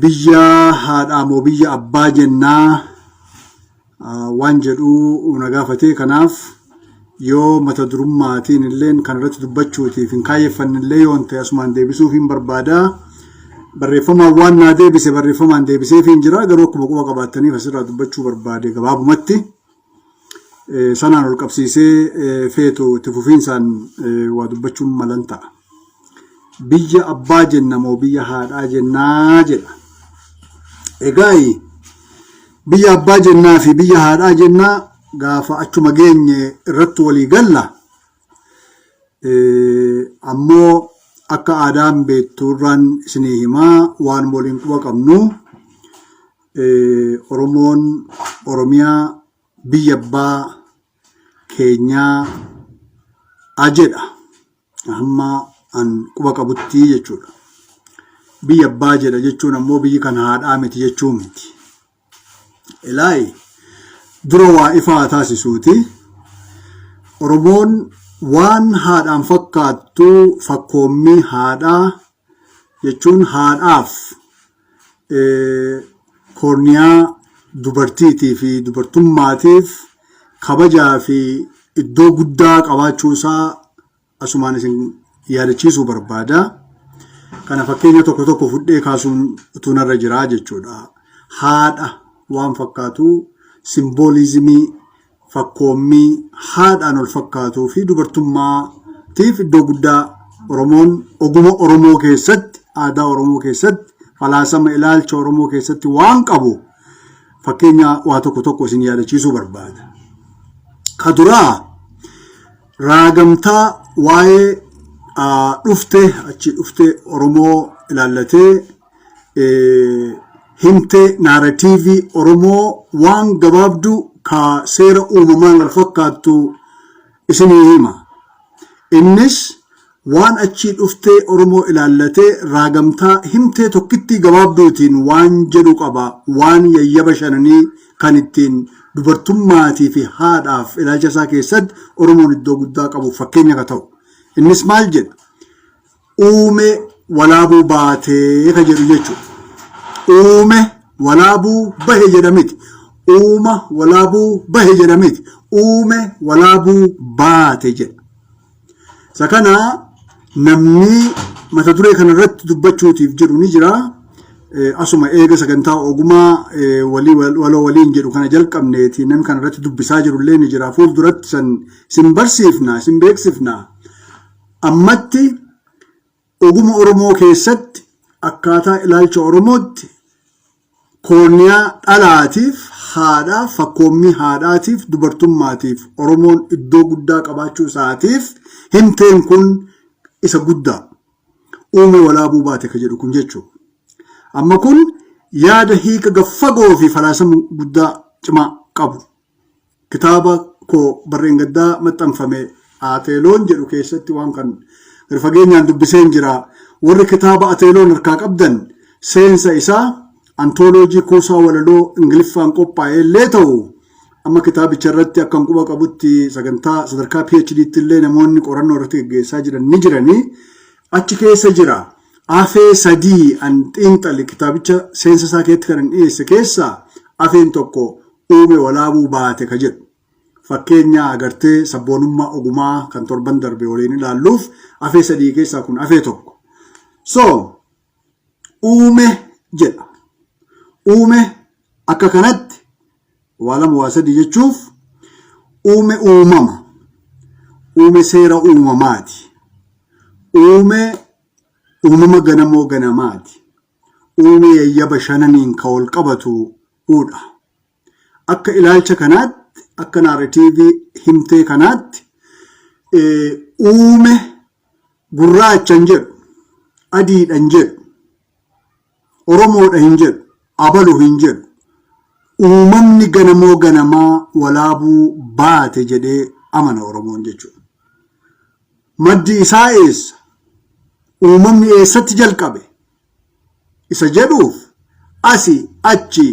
biyya haadhaa moo biyya abbaa jennaa waan jedhu na gaafate. Kanaaf yoo mata durummaatiin illeen kan irratti dubbachuutiif hin kaayeffanne illee yoon ta'e, asumaan deebisuuf hin barbaada. Barreeffamaan waan naa deebise barreeffamaan deebiseef hin jira, garuu akkuma quba qabaattaniif asirraa dubbachuu barbaade gabaabumatti. Sanaan ol qabsiisee feetu itti fufiinsaan waa dubbachuun malan ta'a. Biyya abbaa jenna moo biyya haadhaa jennaa jedha. Egaa biyya abbaa jennaa fi biyya haadhaa jennaa gaafa achuma geenye irratti walii galla. Ammoo akka aadaan beektu irraan isinii himaa, waan waliin quba qabnu, Oromoon Oromiyaa biyya abbaa keenyaa jedha. Hamma an quba qabutti jechuudha. Biyya abbaa jedha jechuun ammoo biyyi kan haadhaa miti jechuu miti. Ilaayi, dura waa ifaa taasisuuti. Oromoon waan haadhaan fakkaattu, fakkoommii haadhaa jechuun haadhaaf koorniyaa dubartiitii fi dubartummaatiif kabajaa fi iddoo guddaa qabaachuu isaa asumaan isin yaadachiisuu barbaada. Kana fakkeenya tokko tokko fudhee kaasuun utuu narra jiraa jechuudha. Haadha waan fakkaatu, simboolizimii fakkoommii haadhaan ol fakkaatuu fi dubartummaatiif iddoo guddaa Oromoon oguma Oromoo keessatti, aadaa Oromoo keessatti, falaasama ilaalcha Oromoo keessatti waan qabu fakkeenya waa tokko tokko isin yaadachiisuu barbaada. Ka duraa raagamtaa waa'ee dhufte achi dhufte Oromoo ilaallatee himte naaratiivii Oromoo waan gabaabduu ka seera uumamaan wal fakkaattu isinii hima. Innis waan achii dhuftee Oromoo ilaallatee raagamtaa himtee tokkittii gabaabduutiin waan jedhu qaba, waan yayyaba shananii kan ittiin dubartummaatii fi haadhaaf ilaalcha isaa keessatti Oromoon iddoo guddaa qabu fakkeenya ka ta'u. Innis maal jedha? Uume walaabuu baatee ka jedhu jechuudha. Uume walaabuu bahe jedha miti. Uuma walaabuu bahe jedha miti. Uume walaabuu baate jedha. Isa kana namni mata duree kana irratti dubbachuutiif jedhu ni jira. Asuma eega sagantaa ogumaa walii waloo waliin jedhu kana jalqabneeti namni kana irratti dubbisaa jiru illee ni jira. Fuulduratti san isin barsiifna, isin beeksifna. Ammatti oguma Oromoo keessatti akkaataa ilaalcha Oromootti koorniyaa dhalaatiif, haadhaaf, fakkoommii haadhaatiif, dubartummaatiif Oromoon iddoo guddaa qabaachuu isaatiif himteen kun isa guddaa. Uume walaabuu baate ka jedhu kun jechuudha. Amma kun yaada hiika gaffagoo fi falaasama guddaa cimaa qabu. Kitaaba koo barreen gaddaa maxxanfame Ateeloon jedhu keessatti waan kan gadi fageenyaan dubbiseen jira. Warri kitaaba Ateeloon harkaa qabdan seensa isaa antooloojii kuusaa walaloo Ingiliffaan qophaa'e illee ta'u, amma kitaabicha irratti akkan quba qabutti sagantaa sadarkaa PhD'tti illee namoonni qorannoo irratti geggeessaa jiran ni jiranii achi keessa jira. Afee sadii an xiinxale kitaabicha seensa isaa keessatti kan dhiyeesse keessaa afeen tokko uume walaabuu baate ka jedhu. Fakkeenya agartee sabboonummaa ogumaa kan torban darbe waliin ilaalluuf afee sadii keessaa kun afee tokko. So, uume jedha. Uume akka kanatti waa lama waa sadii jechuuf, uume uumama. Uume seera uumamaati. Uume uumama ganamoo ganamaati. Uume yayyaba shananiin ka wal qabatu dha. Akka ilaalcha kanaatti, akka naaratiivii himtee kanaatti, uume gurraacha hin jedhu, adiidha hin jedhu, Oromoodha hin jedhu, abalu hin jedhu. Uumamni ganamoo ganamaa walaabuu baate jedhee amana Oromoon jechuudha. Maddi isaa eessa? Uumamni eessatti jalqabe? Isa jedhuuf asi achi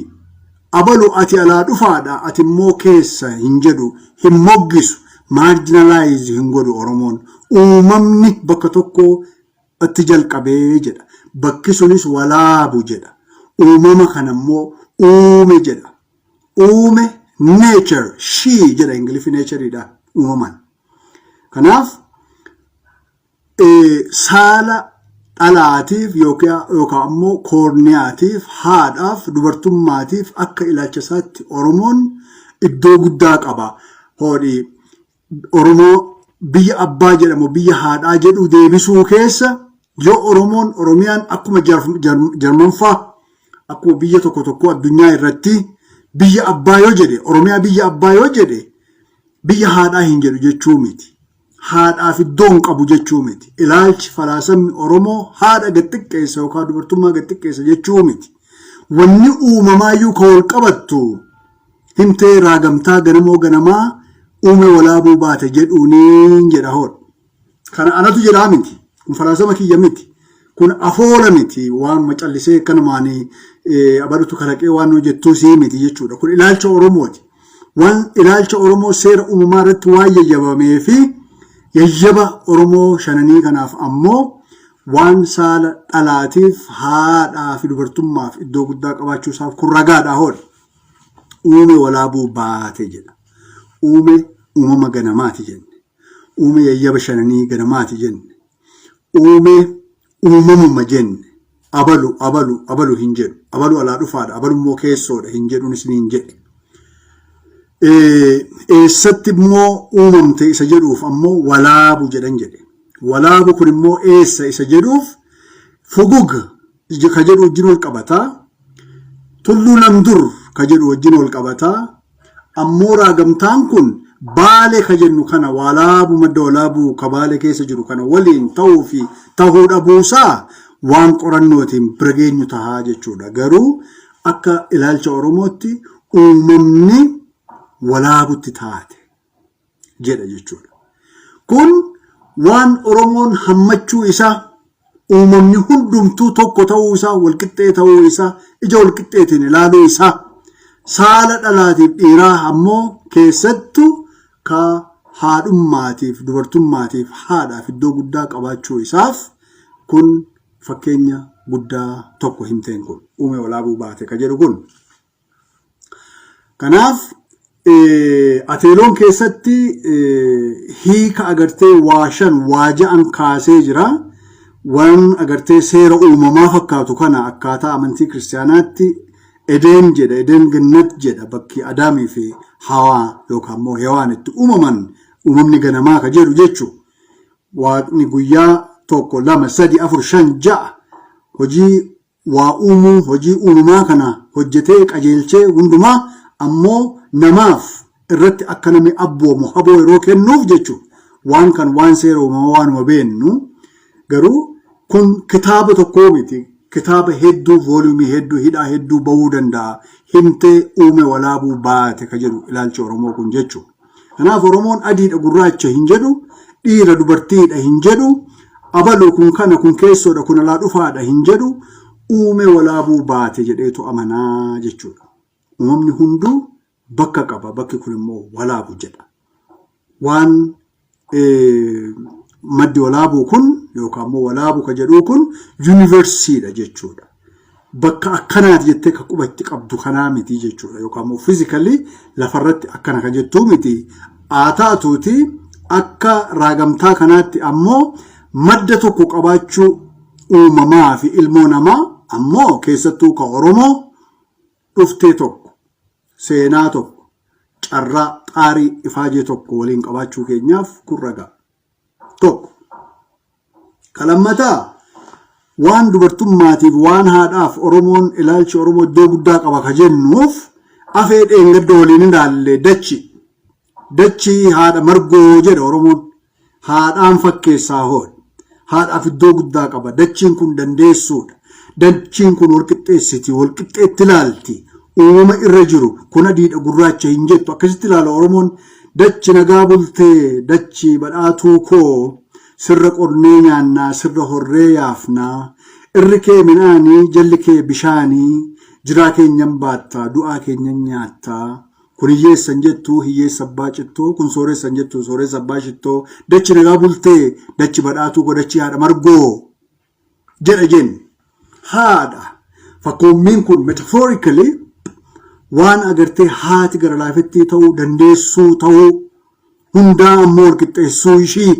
abalu ati alaa dhufaadha, ati immoo keessa hin jedhu, hin moggisu, marginalize hin godhu Oromoon. Uumamni bakka tokko itti jalqabee jedha. Bakki sunis walaabu jedha. Uumama kana immoo uume jedha. Uume nature, she jedha Ingiliffi natureidha uumaman. Kanaaf saala dhalaatiif yookaan ammoo koorniyaatiif, haadhaaf, dubartummaatiif akka ilaalcha isaatti Oromoon iddoo guddaa qaba. Hoodhi Oromoo biyya abbaa jedhamu biyya haadhaa jedhu deebisuu keessa yoo Oromoon Oromiyaan akkuma Jarmanfaa, akkuma biyya tokko tokko addunyaa irratti biyya abbaa yoo jedhe, Oromiyaa biyya abbaa yoo jedhe, biyya haadhaa hin jedhu jechuu miti. Haadhaaf iddoo hin qabu jechuu miti. Ilaalchi falaasamni Oromoo haadha gad xiqqeessa yookaan dubartummaa gad xiqqeessa jechuu miti. Wanni uumamaayyuu ka wal qabattu himtee raagamtaa ganamoo ganamaa uume walaabuu baate jedhuuniin jedha hoodha. Kana anatu jedhaa miti. Kun falaasama kiyya miti. Kun afoola miti, waan callisee akkanumaan abalutu kalaqee waan hojjettuu sii miti jechuudha. Kun ilaalcha Oromooti. Waan ilaalcha Oromoo seera uumamaa irratti waan yayyabamee fi yayyaba Oromoo shananii kanaaf ammoo waan saala dhalaatiif, haadhaa fi dubartummaaf iddoo guddaa qabaachuu isaaf kun ragaadha hoodha. Uume Walaabuu baate jedha. Uume uumama ganamaati jenne. Uume yayyaba shananii ganamaati jenne. Uume uumamuma jenne. Abalu, abalu, abalu hin jedhu. Abalu alaa dhufaadha, abalu immoo keessoodha hin jedhuun isiniin jedhe. Eessatti immoo uumamte isa jedhuuf ammoo Walaabu jedhan jedhe. Walaabu kun immoo eessa isa jedhuuf Fugug ka jedhu wajjin wal qabata. Tulluu Lamdur ka jedhu wajjin wal qabata. Ammoo raagamtaan kun Baale ka jennu kana, Walaabu, madda Walaabuu ka Baale keessa jiru kana waliin ta'uu fi ta'uu dhabuusaa waan qorannootiin bira geenyu tahaa jechuudha. Garuu akka ilaalcha Oromootti uumamni Walaabutti taate jedha jechuudha. Kun waan Oromoon hammachuu isaa, uumamni hundumtuu tokko ta'uu isaa, walqixxee ta'uu isaa, ija walqixxeetiin ilaaluu isaa, saala dhalaatiif dhiiraa ammoo keessattuu ka haadhummaatiif, dubartummaatiif, haadhaaf iddoo guddaa qabaachuu isaaf kun fakkeenya guddaa tokko himteen kun Uume Walaabuu baate ka jedhu kun. Kanaaf Ateeloon keessatti hiika agartee waa shan, waa ja'an kaasee jira. Waan agartee seera uumamaa fakkaatu kana akkaataa amantii kiristaanaatti Edeen jedha, Edeen Gannat jedha, bakki Adaamii fi Hawaa yookaan immoo Hewaan itti uumaman, uumamni ganamaa ka jedhu jechuudha. Waaqni guyyaa 1, 2, 3, 4, 5, 6 hojii waa uumuu, hojii uumamaa kana hojjetee qajeelchee hundumaa ammoo namaaf irratti akka namni abboomu haboo yeroo kennuuf jechuudha. Waan kan waan seera uumamaa waanuma beennu, garuu kun kitaaba tokkoo miti. Kitaaba hedduu, vooliyumii hedduu, hidhaa hedduu bahuu danda'a. Himtee Uume Walaabuu baate ka jedhu ilaalchi Oromoo kun jechuudha. Kanaaf Oromoon adiidha gurraacha hin jedhu, dhiira dubartiidha hin jedhu, abalu kun kana, kun keessoodha, kun alaa dhufaadha hin jedhu, Uume Walaabuu baate jedheetu amanaa jechuudha. Uumamni hunduu bakka qaba, bakki kun immoo Walaabu jedha. Waan maddi Walaabuu kun yookaan immoo Walaabu ka jedhuu kun yuunivarsiidha jechuudha. Bakka akkanaati jettee ka quba itti qabdu kanaa miti jechuudha. Yookaan immoo fiizikalii lafarratti akkana kan jettuu miti. Haa taatuuti akka raagamtaa kanaatti ammoo madda tokko qabaachuu uumamaa fi ilmoo namaa ammoo keessattuu ka Oromoo dhuftee tokko, seenaa tokko, carraa, xaarii, ifaajee tokko waliin qabaachuu keenyaaf kun ragaa. Tokko. Ka lammataa, waan dubartummaatiif, waan haadhaaf Oromoon, ilaalchi Oromoo iddoo guddaa qaba ka jennuuf, afee dheengadda waliin ilaalle, dachi. Dachii haadha margoo jedha Oromoon. Haadhaan fakkeessaa hoodha. Haadhaaf iddoo guddaa qaba. Dachiin kun dandeessuudha. Dachiin kun walqixxeessiti, walqixxeetti ilaalti. Uumama irra jiru kun adiidha gurraacha hin jettu. Akkasitti ilaala Oromoon. Dachi nagaa bultee, dachi badhaatuu koo, sirra qonnee nyaannaa, sirra horree yaafnaa. Irri kee midhaanii, jalli kee bishaanii, jiraa keenyan baattaa, du'aa keenyan nyaattaa. Kun hiyyeessa hin jettu, hiyyeessa abbaa cittoo, kun sooressa hin jettu, sooressa abbaa shittoo, dachi nagaa bultee, dachi badhaatuu koo, dachi haadha margoo jedha jenni. Haadha fakkoommiin kun metaphorically waan agartee haati gara laafettii ta'uu dandeessuu ta'uu hundaa ammoo walqixxeessuu ishii,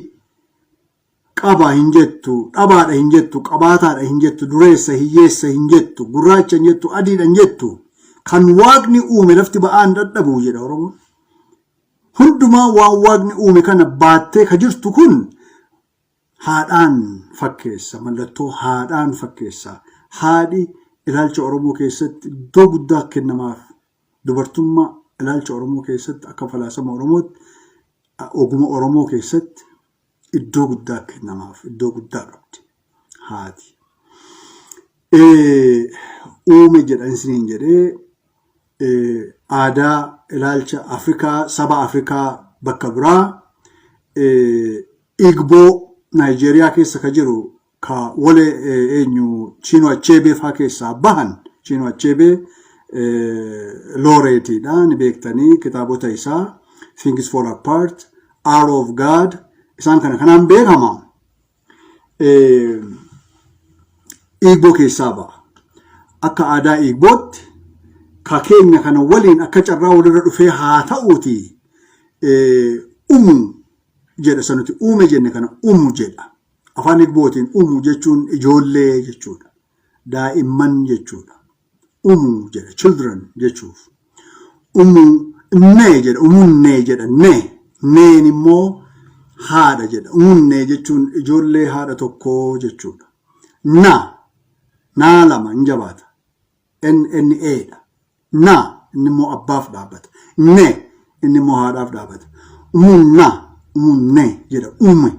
qaba hin jettu, dhabaadha hin jettu, qabaataadha hin jettu, dureessa hiyyeessa hin jettu, gurraacha hin jettu, adiidha hin jettu. Kan Waaqni uume lafti ba'aan dadhabu jedha Oromoon. Hundumaa waan Waaqni uume kana baattee ka jirtu kun haadhaan fakkeessa, mallattoo haadhaan fakkeessa. Haadhi ilaalcha Oromoo keessatti iddoo guddaa kennamaaf. Dubartummaa ilaalcha Oromoo keessatti, akka falaasama Oromootti, oguma Oromoo keessatti iddoo guddaa kennamaaf, iddoo guddaa qabdi haati. Uume jedha isiniin jedhee, aadaa ilaalcha Afrikaa, saba Afrikaa bakka biraa, Igboo Naayijeeriyaa keessa ka jiru Ka wole eenyu, Chinua Achebe faa keessaa bahan. Chinua Achebe laureateiidha, ni beektanii, kitaabota isaa Things Fall Apart, Arrow of God, isaan kana kanaan beekama. Igboo keessaa ba'a. Akka aadaa Igbootti, ka keenya kana waliin akka carraa walirra dhufee haa ta'uuti, umu jedha. Isa nuti uume jenne kana umu jedha. Afaan Igbootiin umu jechuun ijoollee jechuudha. Daa'imman jechuudha. Umu jedha, children jechuuf. Umu nne jedha, umunne jedha, nne. Nneen immoo haadha jedha. Umunne jechuun ijoollee haadha tokkoo jechuudha. Na naa lama hin jabaata. NNA dha. Na inni immoo abbaaf dhaabbata. Ne inni immoo haadhaaf dhaabbata. Umunna, umunne jedha, uume.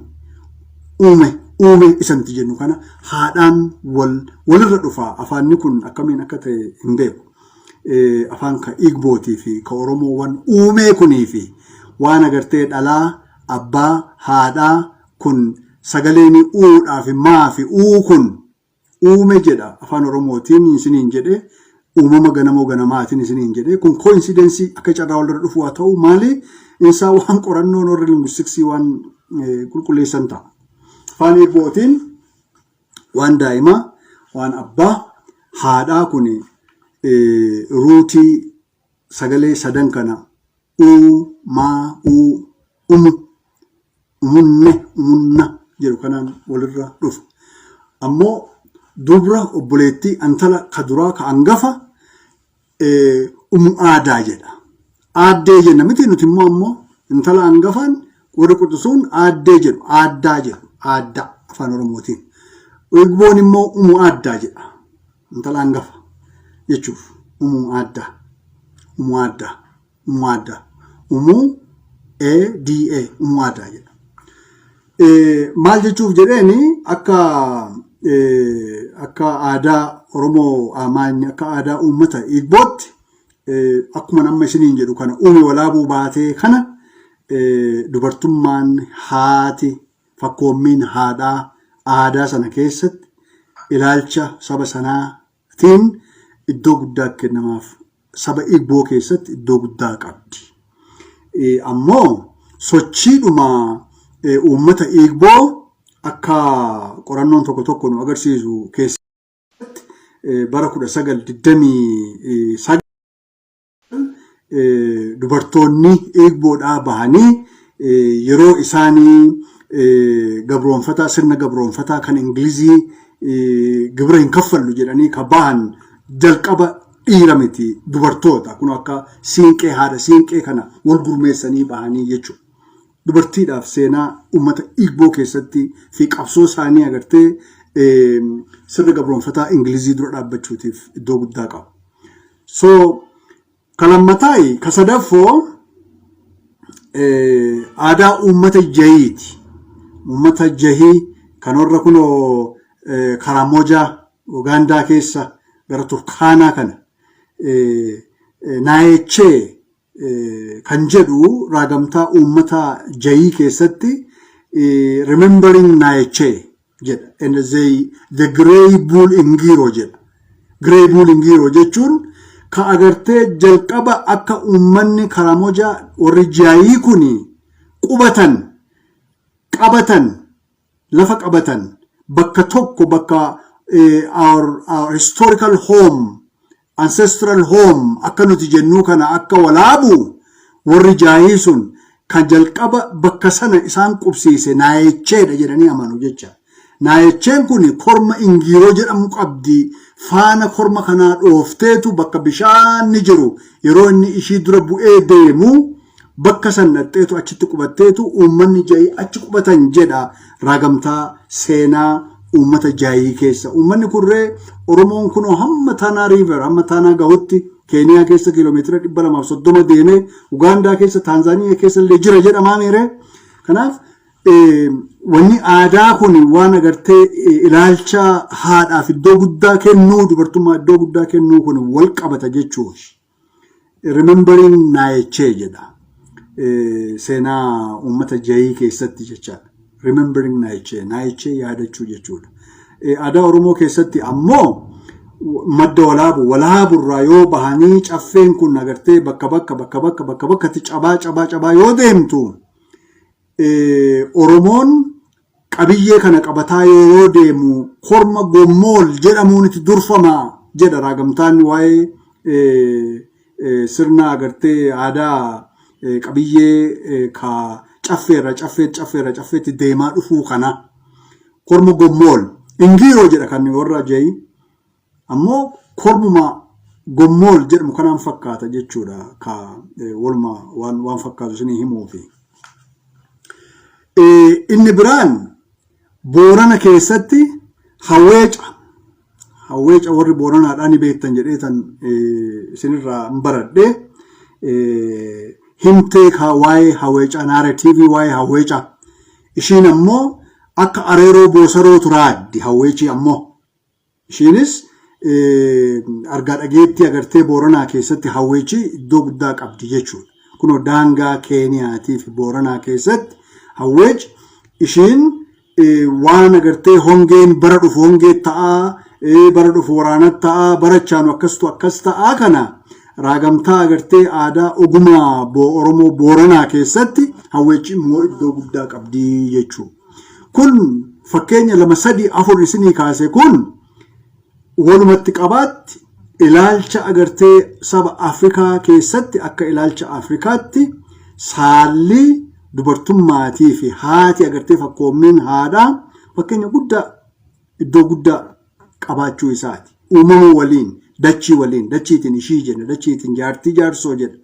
Uume, uume isa nuti jennu kana haadhaan wal walirra dhufa. Afaanni kun akkamiin akka ta'e hin beeku. Afaan ka Igbootii fi ka Oromoowwan uumee kunii fi waan agartee dhalaa, abbaa, haadhaa kun sagaleen uudhaa fi maa fi uu kun uume jedha afaan Oromootiin isiniin jedhe, uumama ganamoo ganamaatiin isiniin jedhe. Kun coincidence, akka carraa walirra dhufu haa ta'u maali, insaa waan qorannoon warri linguisticsii waan qulqulleessan ta'a. Afaan Igbootiin waan daa'imaa, waan abbaa, haadhaa kun rootii sagalee sadan kana uu, maa, uu, umu, umunne, umunna jedhu kanaan walirra dhufa. Ammoo dubra obboleettii antala ka duraa, ka hangafa, umu aadaa jedha. Aaddee jenna miti nuti immoo? Ammoo intala hangafaan warri quxisuun aaddee jedhu, aaddaa jedhu, aaddaa afaan Oromootiin. Igboon immoo umu aaddaa jedha. Intala hangafa jechuuf umu aaddaa, umu aaddaa, umu aaddaa, umu A D A, umu aadaa jedha. Maal jechuuf jedheeni, akka aadaa Oromoo, akka aadaa uummata Igbootti, akkuma amma isiniin jedhu kana, uume walaabuu baatee kana, dubartummaan, haati, fakkoommiin haadhaa aadaa sana keessatti ilaalcha saba sanaatiin iddoo guddaa kennamaaf. Saba Igboo keessatti iddoo guddaa qabdi. Ammoo sochiidhuma uummata Igboo akka qorannoon tokko tokko nu agarsiisu keessatti, bara 1929 dubartoonni Igboodhaa bahanii yeroo isaanii gabroonfataa, sirna gabroonfataa kan Ingilizii gibira hin kaffallu jedhanii ka bahan jalqaba dhiira miti, dubartoota. Kun akka siinqee, haadha siinqee kana wal gurmeessanii bahanii jechuudha. Dubartiidhaaf seenaa uummata Igboo keessatti fi qabsoo isaanii agartee sirna gabroonfataa Ingilizii dura dhaabbachuutiif iddoo guddaa qabu. So ka lammataayi, ka sadaffoo aadaa uummata Jahiiti. Uummata Jahii kan warra kunoo Karamoja Ugaandaa keessa gara Turkaanaa kana, Naayechee kan jedhu raagamtaa uummata Jahii keessatti, remembering Naayechee jedha. And the Grey Bull Ingiro jedha. Grey Bull Ingiro jechuun ka agartee jalqaba akka uummanni Karamoja warri Jaayii kun qubatan, qabatan, lafa qabatan, bakka tokko, bakka our historical home, ancestral home akka nuti jennuu kana, akka Walaabu warri Jaayii sun kan jalqaba bakka sana isaan qubsiise Naayecheedha jedhanii amanu jecha. Naayecheen kun korma Ingiiroo jedhamu qabdi. Faana korma kanaa dhoofteetu bakka bishaanni jiru yeroo inni ishii dura bu'ee deemu bakka san dhaqxeetu achitti qubatteetu uummanni Jaayii achi qubatan jedha raagamtaa seenaa uummata Jaayii keessa. Uummanni kurree Oromoon kunoo hamma Taanaa River, hamma Taanaa gahutti, Keeniyaa keessa kiiloomeetira 230 deemee, Ugaandaa keessa, Taanzaaniyaa keessa illee jira jedhamaa meere. Kanaaf wanni aadaa kun waan agartee ilaalcha haadhaaf iddoo guddaa kennuu, dubartummaa iddoo guddaa kennuu kun wal qabata jechuuf. Remembering Naayechee jedha. Seenaa uummata Jayii keessatti jechaadha. Remembering Naayechee. Naayechee yaadachuu jechuudha. Aadaa Oromoo keessatti ammoo madda Walaabu, Walaaburraa yoo bahanii caffeen kun agartee bakka bakka bakka bakka bakka bakkatti cabaa cabaa cabaa yoo deemtu, Oromoon qabiyyee kana qabataa yeroo deemu korma gommool jedhamuun itti durfama jedha raagamtaan waa'ee sirna agartee aadaa qabiyyee ka caffeerra caffeetti caffeerra caffeetti deemaa dhufuu kana. Korma gommool ingiiroo jedha kan warra jayi ammoo kormuma gommool jedhamu kanaan fakkaata jechuudha, ka waluma waan fakkaatu isinii himuufi. Inni biraan Boorana keessatti hawweeca. Hawweeca warri Booranaadhaa ni beektan jedhee tan isinirraa hin baradhe. Himtee waa'ee hawweecaa, narrative waa'ee hawweecaa. Ishiin ammoo akka areeroo boosarootu raaddi hawweechii ammoo. Ishiinis argaa dhageettii agartee Booranaa keessatti hawweechi iddoo guddaa qabdi jechuudha. Kunoo daangaa Keeniyaatii fi Booranaa keessatti hawweechi ishiin waan agartee hongeen bara dhufu hongee ta'aa, bara dhufu waraana ta'aa, barachaanu akkastu akkas ta'aa kana raagamtaa agartee aadaa ogumaa Oromoo Booranaa keessatti hawweechi immoo iddoo guddaa qabdi jechuudha. Kun fakkeenya lama, sadii, afur isinii kaase. Kun walumatti qabaatti ilaalcha agartee saba Afrikaa keessatti, akka ilaalcha Afrikaatti saalli dubartummaatii fi haati agartee fakkoommiin haadhaa fakkeenya guddaa iddoo guddaa qabaachuu isaati. Uumama waliin, dachii waliin, dachiitiin ishii jenna, dachiitiin jaartii jaarsoo jedha.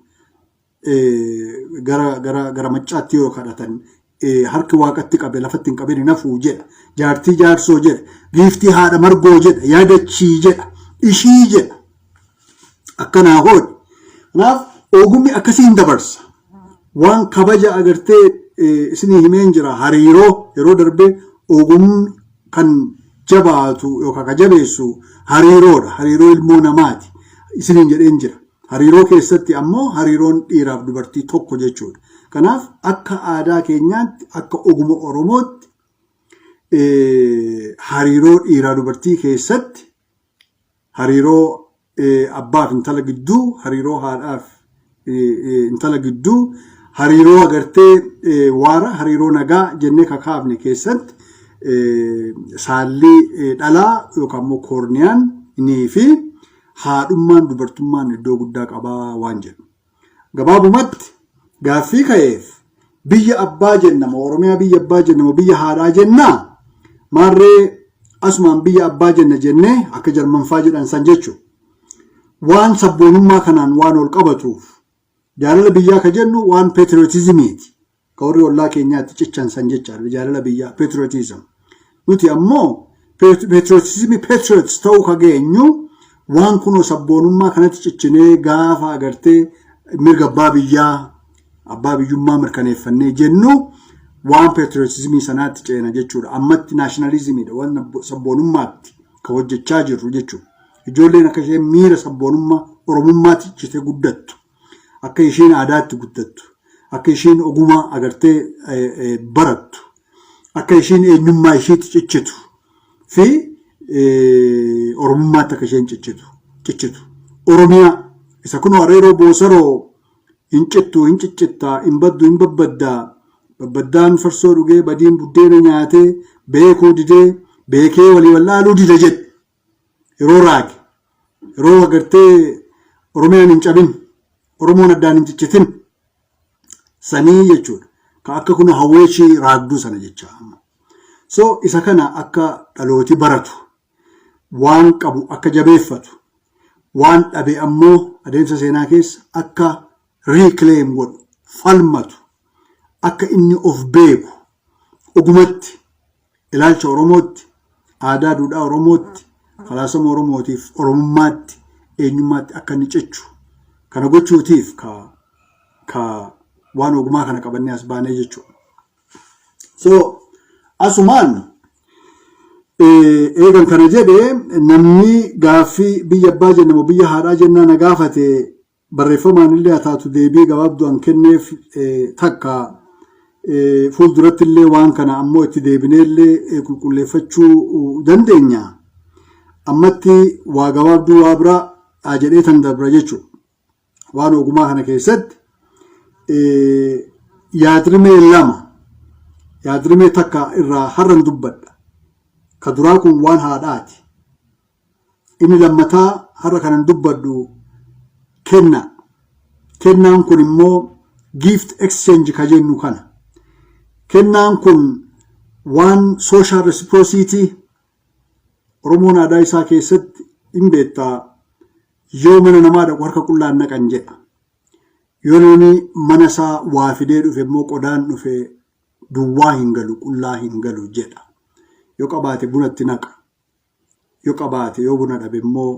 Gara maccaatti yoo kadhatan harki waaqatti qabe lafatti hin qabin hin hafuu jedha. Jaartii jaarsoo jedha. Giiftii haadha margoo jedha. Yaadachii jedha. Ishii jedha. Akkanaa hoodhi. Kanaaf ogummi akkasiin dabarsa. Waan kabaja agartee isinii himeen jira, hariiroo yeroo darbe ogummi kan jabaatu yookaan kan jabeessu hariiroodha. Hariiroo ilmoo namaati. Isiniin jedheen jira. Hariiroo keessatti ammoo hariiroon dhiiraaf dubartii tokko jechuudha. Kanaaf akka aadaa keenyaatti, akka oguma Oromootti, hariiroo dhiiraa dubartii keessatti, hariiroo abbaaf intala gidduu, hariiroo haadhaaf intala gidduu, hariiroo agartee waara, hariiroo nagaa jennee kakaafne keessatti saalli dhalaa yookaan immoo koorniyaan nii fi haadhummaan dubartummaan iddoo guddaa qabaa waan jedhu. Gabaabumatti gaaffii ka'eef, biyya abbaa jenna moo Oromiyaa biyya abbaa jenna moo biyya haadhaa jennaa, maarree asumaan biyya abbaa jenna jennee akka Jarmanfaa jedhan san jechuudha. Waan sabboonummaa kanaan waan ol qabatuuf, jaalala biyyaa ka jennu waan patriotismiiti. Ka warri ollaa keenyaatti cichan san jechaadha, jaalala biyyaa, patriotism. Nuti ammoo patriotismii patriots ta'uu ka geenyu waan kunoo sabboonummaa kanatti cichinee gaafa agartee mirga abbaa biyyaa, abbaa biyyummaa mirkaneeffannee jennu waan patriotismii sanaatti ceena jechuudha. Ammatti nationalismiidha, waan sabboonummaatti ka hojjechaa jirru jechuudha. Ijoolleen akka isheen miira sabboonummaa Oromummaatti cichitee guddattu, akka isheen aadaatti guddattu, akka isheen ogummaa agartee barattu, akka isheen eenyummaa isheetti ciccitu fi Oromummaatti akka isheen ciccitu. Oromiyaa isa kunoo areeroo boosaroo hin cittu hin ciccittaa, hin baddu hin babbaddaa, babbaddaan farsoo dhugee badiin buddeena nyaatee beekuu didee beekee walii wallaaluu dida jedhe yeroo raage, yeroo agartee Oromiyaan hin cabin, Oromoon addaan hin ciccitin sanii jechuudha. Ka akka kun hawweeshii raagduu sana jecha. So isa kana akka dhalooti baratu, waan qabu akka jabeeffatu, waan dhabe ammoo adeemsa seenaa keessa akka reclaim godhu, falmatu, akka inni of beeku, ogumatti, ilaalcha Oromootti, aadaa duudhaa Oromootti, falaasama Oromootiif Oromummaatti, eenyummaatti akka inni cichu kana gochuutiif ka waan ogumaa kana qabannee as baanee jechuudha. So asumaan eegan kana jedhe, namni gaaffii biyya abbaa jenna moo biyya haadhaa jennaa na gaafate, barreeffamaan illee haa taatu deebii gabaabduu an kenneef takka. Fuulduratti illee waan kana ammoo itti deebinee illee qulqulleeffachuu dandeenya. Ammatti waa gabaabduu waa biraa haa jedhee tan dabra jechuudha. Waan ogumaa kana keessatti yaadrimee lama, yaadrimee takka irraa har'an dubbadha. Ka duraa kun waan haadhaati. Inni lammataa har'a kanan dubbadhu kennaa. Kennaan kun immoo gift exchange ka jennu kana. Kennaan kun waan social reciprocity. Oromoon aadaa isaa keessatti hin beektaa, yoo mana namaa dhaqu harka qullaan naqan jedha. Yoo namni mana isaa waa fidee dhufe immoo qodaan dhufe duwwaa hin galu, qullaa hin galu jedha. Yoo qabaate bunatti naqa. Yoo qabaate, yoo buna dhabe immoo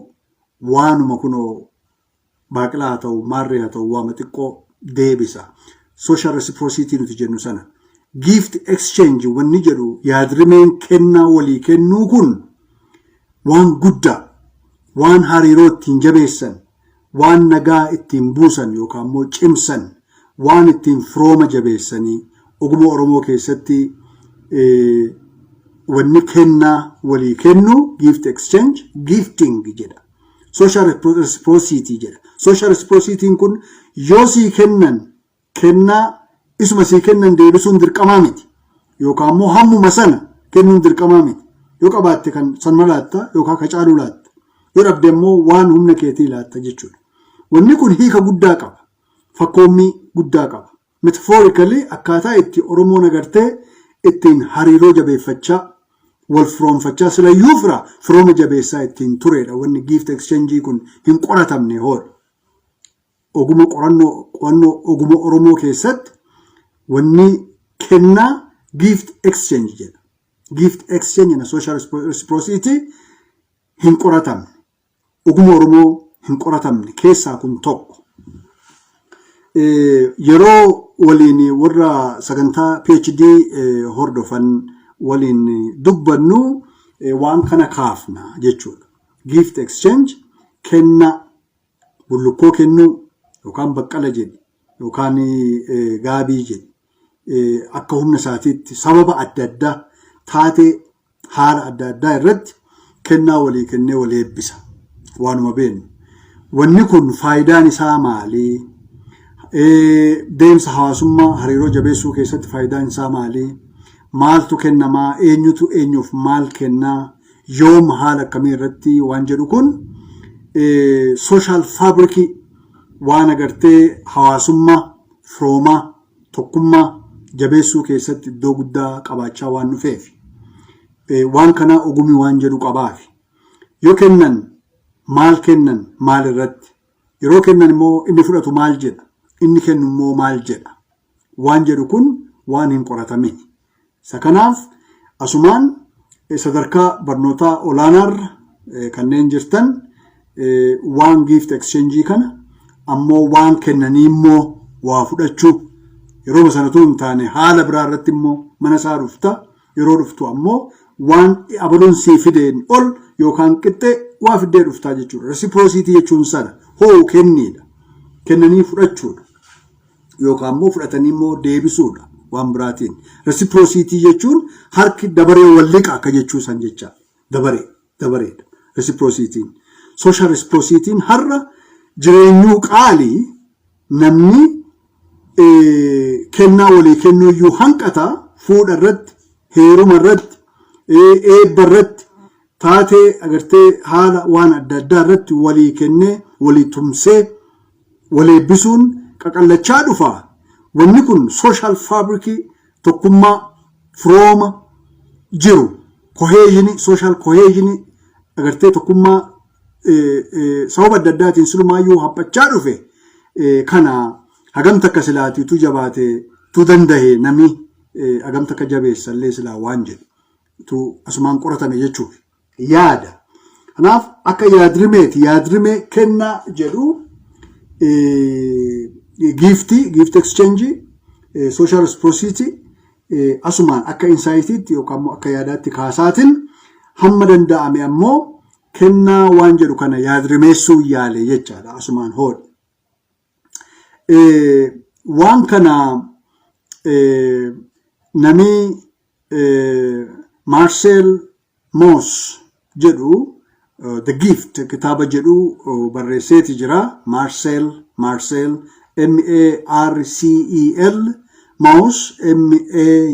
waanuma kunoo baaqilaa haa ta'u, maarree haa ta'u, waama xiqqoo deebisa. Social reciprocity nuti jennu sana. Gift exchange wanni jedhu, yaadrimeen kennaa walii kennuu kun waan guddaa, waan hariiroo ittiin jabeessan, waan nagaa ittiin buusan yookaan immoo cimsan, waan ittiin firooma jabeessanii. Ogummaa Oromoo keessatti wanni kennaa walii kennu, gift exchange, gifting jedha. Social reciprocity jedha. Social reciprocity kun yoo sii kennan kennaa isuma sii kennan deebisuun dirqamaa miti. Yookaan immoo hammuma sana kennuun dirqamaa miti. Yoo qabaatte kan sanuma laatta yookaan ka caaluu laatta. Yoo dhabde immoo waan humna keetii laatta jechuudha. Wanni kun hiika guddaa qaba. Fakkoommii guddaa qaba. Metaphorically akkaataa itti Oromoon agartee ittiin hariiroo jabeeffachaa, wal firoomfachaa, silayyuu fira firooma jabeessaa ittiin turedha. Wanni gift exchange kun hin qoratamne hoodha. Oguma qorannoo qo'annoo oguma Oromoo keessatti wanni kennaa gift exchange jedha. Gift exchange and social reciprocity hin qoratamne. Oguma Oromoo hin qoratamne keessaa kun tokko. Yeroo waliin warra sagantaa PhD hordofan waliin dubbannu waan kana kaafna jechuudha. Gift exchange, kennaa bullukkoo kennuu yookaan baqqala jedhi yookaan gaabii jedhi, akka humna isaatiitti sababa adda addaa, taatee haala adda addaa irratti kennaa walii kennee walii eebbisa. Waanuma beeknu. Wanni kun faayidaan isaa maali? Deemsa hawaasummaa hariiroo jabeessuu keessatti faayidaan isaa maali? Maaltu kennamaa? Eenyutu eenyuuf maal kennaa? Yoom, haala akkamii irratti waan jedhu kun social fabric, waan agartee hawaasummaa, firoomaa, tokkummaa jabeessuu keessatti iddoo guddaa qabaachaa waan dhufeef. Waan kana ogumii waan jedhu qabaafi. Yoo kennan maal kennan, maal irratti? Yeroo kennan immoo inni fudhatu maal jedha? Inni kennu immoo maal jedha? Waan jedhu kun waan hin qoratamin. Isa kanaaf asumaan sadarkaa barnootaa olaanaarra kanneen jirtan waan gift exchange kana, ammoo waan kennanii immoo waa fudhachuu, yeroo sanatu hin taane haala biraa irratti immoo mana isaa dhufta, yeroo dhuftu ammoo waan abaluun sii fideen ol yookaan qixxee waa fiddee dhuftaa jechuudha. Reciprocity jechuun sana hoo kenniidha. Kennanii fudhachuudha. Yookaan immoo fudhatanii immoo deebisuudha waan biraatiin. Reciprocity jechuun harki dabaree wal liqa akka jechuu san jecha. Dabaree dabareedha. Reciprocityn. Social reciprocityn har'a jireenyuu qaalii, namni kennaa walii kennuu iyyuu hanqata. Fuudha irratti, heeruma irratti, eebba irratti, taatee agartee haala waan adda addaa irratti walii kennee, walii tumsee, wal eebbisuun qaqallachaa dhufa. Wanni kun social fabric, tokkummaa, firooma jiru, cohesion, social cohesion, agartee tokkummaa sababa adda addaatiin silumaayyuu haphachaa dhufe kana hagam takka silaatiitu jabaate tu danda'e, nami hagam takka jabeessallee silaa waan jedhu tu asumaan qoratame jechuuf yaada. Kanaaf akka yaadrimeeti, yaadrimee kennaa jedhu, gift, gift exchange, social reciprocity, asumaan akka insightiitti yookaan immoo akka yaadaatti kaasaatiin hamma danda'ame ammoo kennaa waan jedhu kana yaadrimeessuu yaale jechaadha asumaan hoodha. Waan kana Nami Marcel Mauss jedhu The Gift kitaaba jedhu barreesseeti jira. Marcel Marcel Mauss,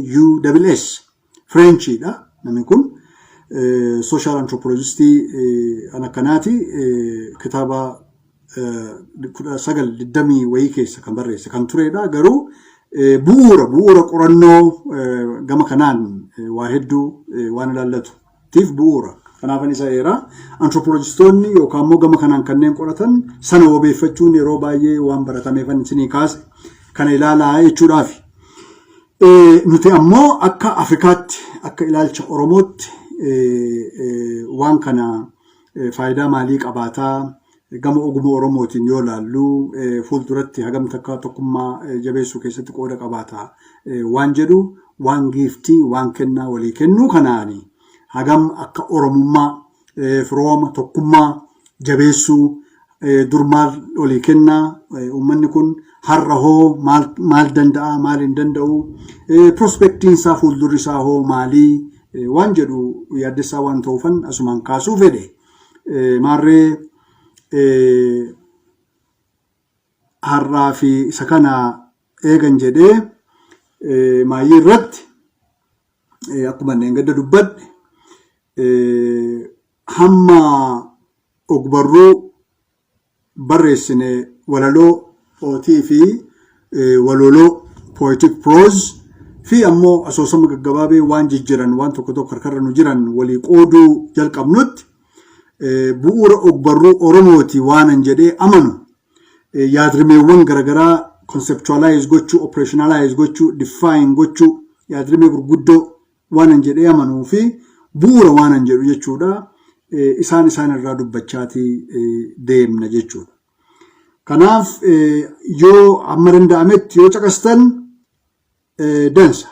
Mauss, Frenchiidha namni kun. Social anthropologistii an akkanaati, kitaaba 1920 wayii keessa kan barreesse kan turedha. Garuu bu'uura qorannoo gama kanaan waa hedduu waan ilaallatuutiif bu'uura. Kanaafan isa eera. Anthropologistoonni yookaan immoo gama kanaan kanneen qoratan sana wabeeffachuun yeroo baay'ee waan baratameefan isinii kaase, kana ilaalaa jechuudhaafi. Nuti ammoo akka Afrikaatti, akka ilaalcha Oromootti waan kana faayidaa maalii qabaataa, gama ogummaa Oromootiin yoo ilaallu fuulduratti hagam takka tokkummaa jabeessuu keessatti qooda qabaata waan jedhu, waan giiftii, waan kennaa walii kennuu kanaani hagam akka Oromummaa firooma tokkummaa jabeessuu, dur maal walii kennaa uummanni kun, har'a hoo maal danda'a, maal hin danda'u, prospectiin isaa, fuuldurri isaa hoo maalii waan jedhu yaaddessaa waan ta'uufan asumaan kaasuu fedhe. Maarree, har'aa fi isa kana eegan jedhee, maayyii irratti akkuma inni gadda dubbadhe, hamma ogbarruu barreessine, walaloo ootii fi waloloo, poetic prose, fi ammoo asoosama gaggabaabee waan jijjiran, waan tokko tokko harkarra nu jiran walii qooduu jalqabnutti, bu'uura ogbarruu Oromooti waanan jedhee amanu, yaadrimeewwan garaagaraa conceptualize gochuu, operationalize gochuu, define gochuu, yaadrimee gurguddoo waanan jedhee amanuu fi bu'uura waanan jedhu jechuudha. Isaan irraa dubbachaatii deemna jechuudha. Kanaaf yoo hamma danda'ametti yoo caqastan dansa,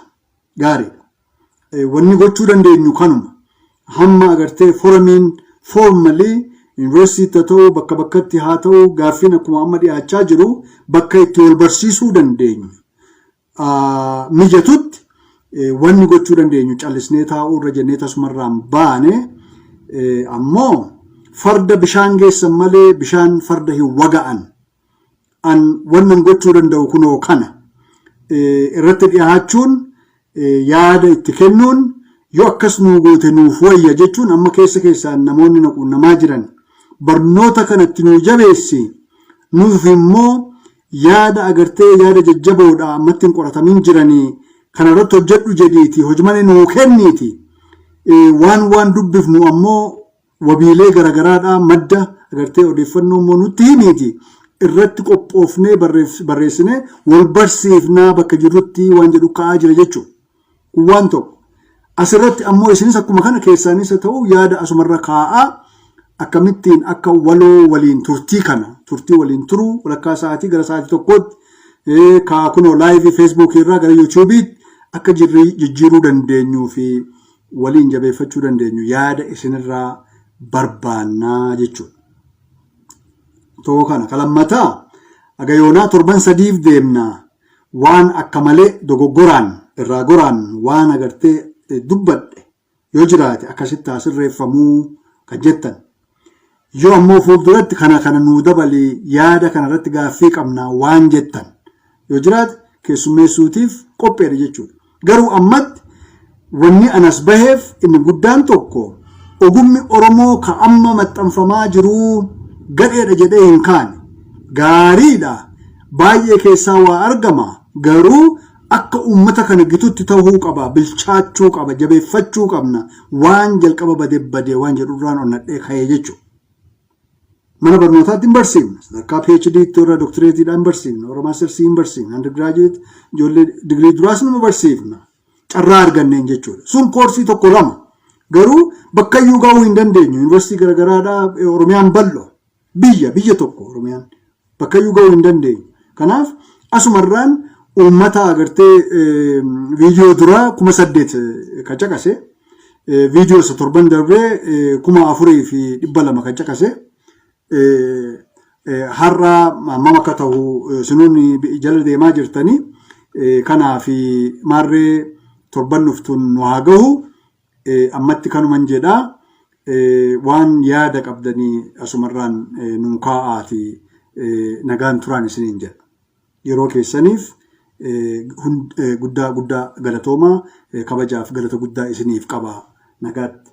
gaariidha. Wanni gochuu dandeenyu kanuma. Hamma agartee forumiin formally yuunivarsiitii haa ta'u, bakka bakkatti haa ta'u, gaaffiin akkuma amma dhiyaachaa jiru bakka itti wal barsiisuu dandeenyu mijatutti, wanni gochuu dandeenyu callisnee taa'uu irra jennee tasumarraan baane. Ammoo farda bishaan geessan malee bishaan farda hin waga'an. An wannan gochuu danda'u kunoo kana irratti dhiyaachuun, yaada itti kennuun, yoo akkas nuu goote nuuf wayya jechuun, amma keessa keessaan namoonni na quunnamaa jiran, barnoota kanatti nuu jabeessi, nuuf immoo yaada agartee yaada jajjaboodha ammatti hin qoratamin jiranii kana irratti hojjedhu jedhiiti hojmane nuu kenniiti, waan dubbifnu ammoo wabiilee garagaraadhaa madda agartee odeeffannoo immoo nutti himiiti irratti qophoofnee barreessinee wal barsiifnaa bakka jirrutti waan jedhu ka'aa jira jechuudha. Kun waan tokko. Asirratti ammoo isinis akkuma kana keessaanis haa ta'u yaada asumarra kaa'aa, akkamittiin akka waloo waliin turtii kana, turtii waliin turuu walakkaa sa'aatii gara sa'aatii tokkootti kaa kunoo live Facebookii irraa gara YouTubeiitti akka jijjiiruu dandeenyuu fi waliin jabeeffachuu dandeenyu yaada isinirraa barbaannaa jechuudha. Tokko kana. Kalammataa, agayoonaa torban 3f deemna, waan akka malee dogoggoraan irraa goraan waan agartee dubbadhe yoo jiraate akkasitti haa sirreeffamuu kan jettan. Yoo ammoo fuulduratti kana kana nuu dabalii, yaada kana irratti gaaffii qabnaa waan jettan yoo jiraate keessummeessuutiif qopheedha jechuudha. Garuu ammatti wanni anas baheef inni guddaan tokko, ogummi Oromoo ka amma maxxanfamaa jiruu gadheedha jedhee hin kaane. Gaariidha. Baay'ee keessaa waa argama. Garuu akka uummata kana gitutti ta'uu qaba, bilchaachuu qaba, jabeeffachuu qabna. Waan jalqaba bade bade waan jedhurraan onnadhee ka'ee jechuudha. Mana barnootaatti hin barsiifna. Sadarkaa PhD'tti warra doktireetiidhaan barsiifna. Warra maastersii hin barsiifna. Undergraduate ijoollee digirii duraas numa barsiifna. Carraa arganneen jechuudha. Sun koorsii tokko lama. Garuu bakka iyyuu gahuu hin dandeenyu. Yuunivarsiitii garaagaraadhaa, Oromiyaan bal'oo. Biyya tokko Oromiyaan. Bakka iyyuu gahuu hin dandeenyu. Kanaaf asumarraan uummata agartee viidiyoo duraa 8000 kan caqase, viidiyoo isa torban darbee 4200 kan caqase, har'a hammam akka ta'u sinuun jala deemaa jirtanii. Kanaaf maarree torban dhuftuun nu haa gahu. Ammatti kanuman jedha. Waan yaada qabdanii asumarraan nuu kaa'aati nagaan turaan isiniin jedha. Yeroo keessaniif guddaa guddaa galatoomaa, kabajaaf galata guddaa isiniif qaba. Nagaatti.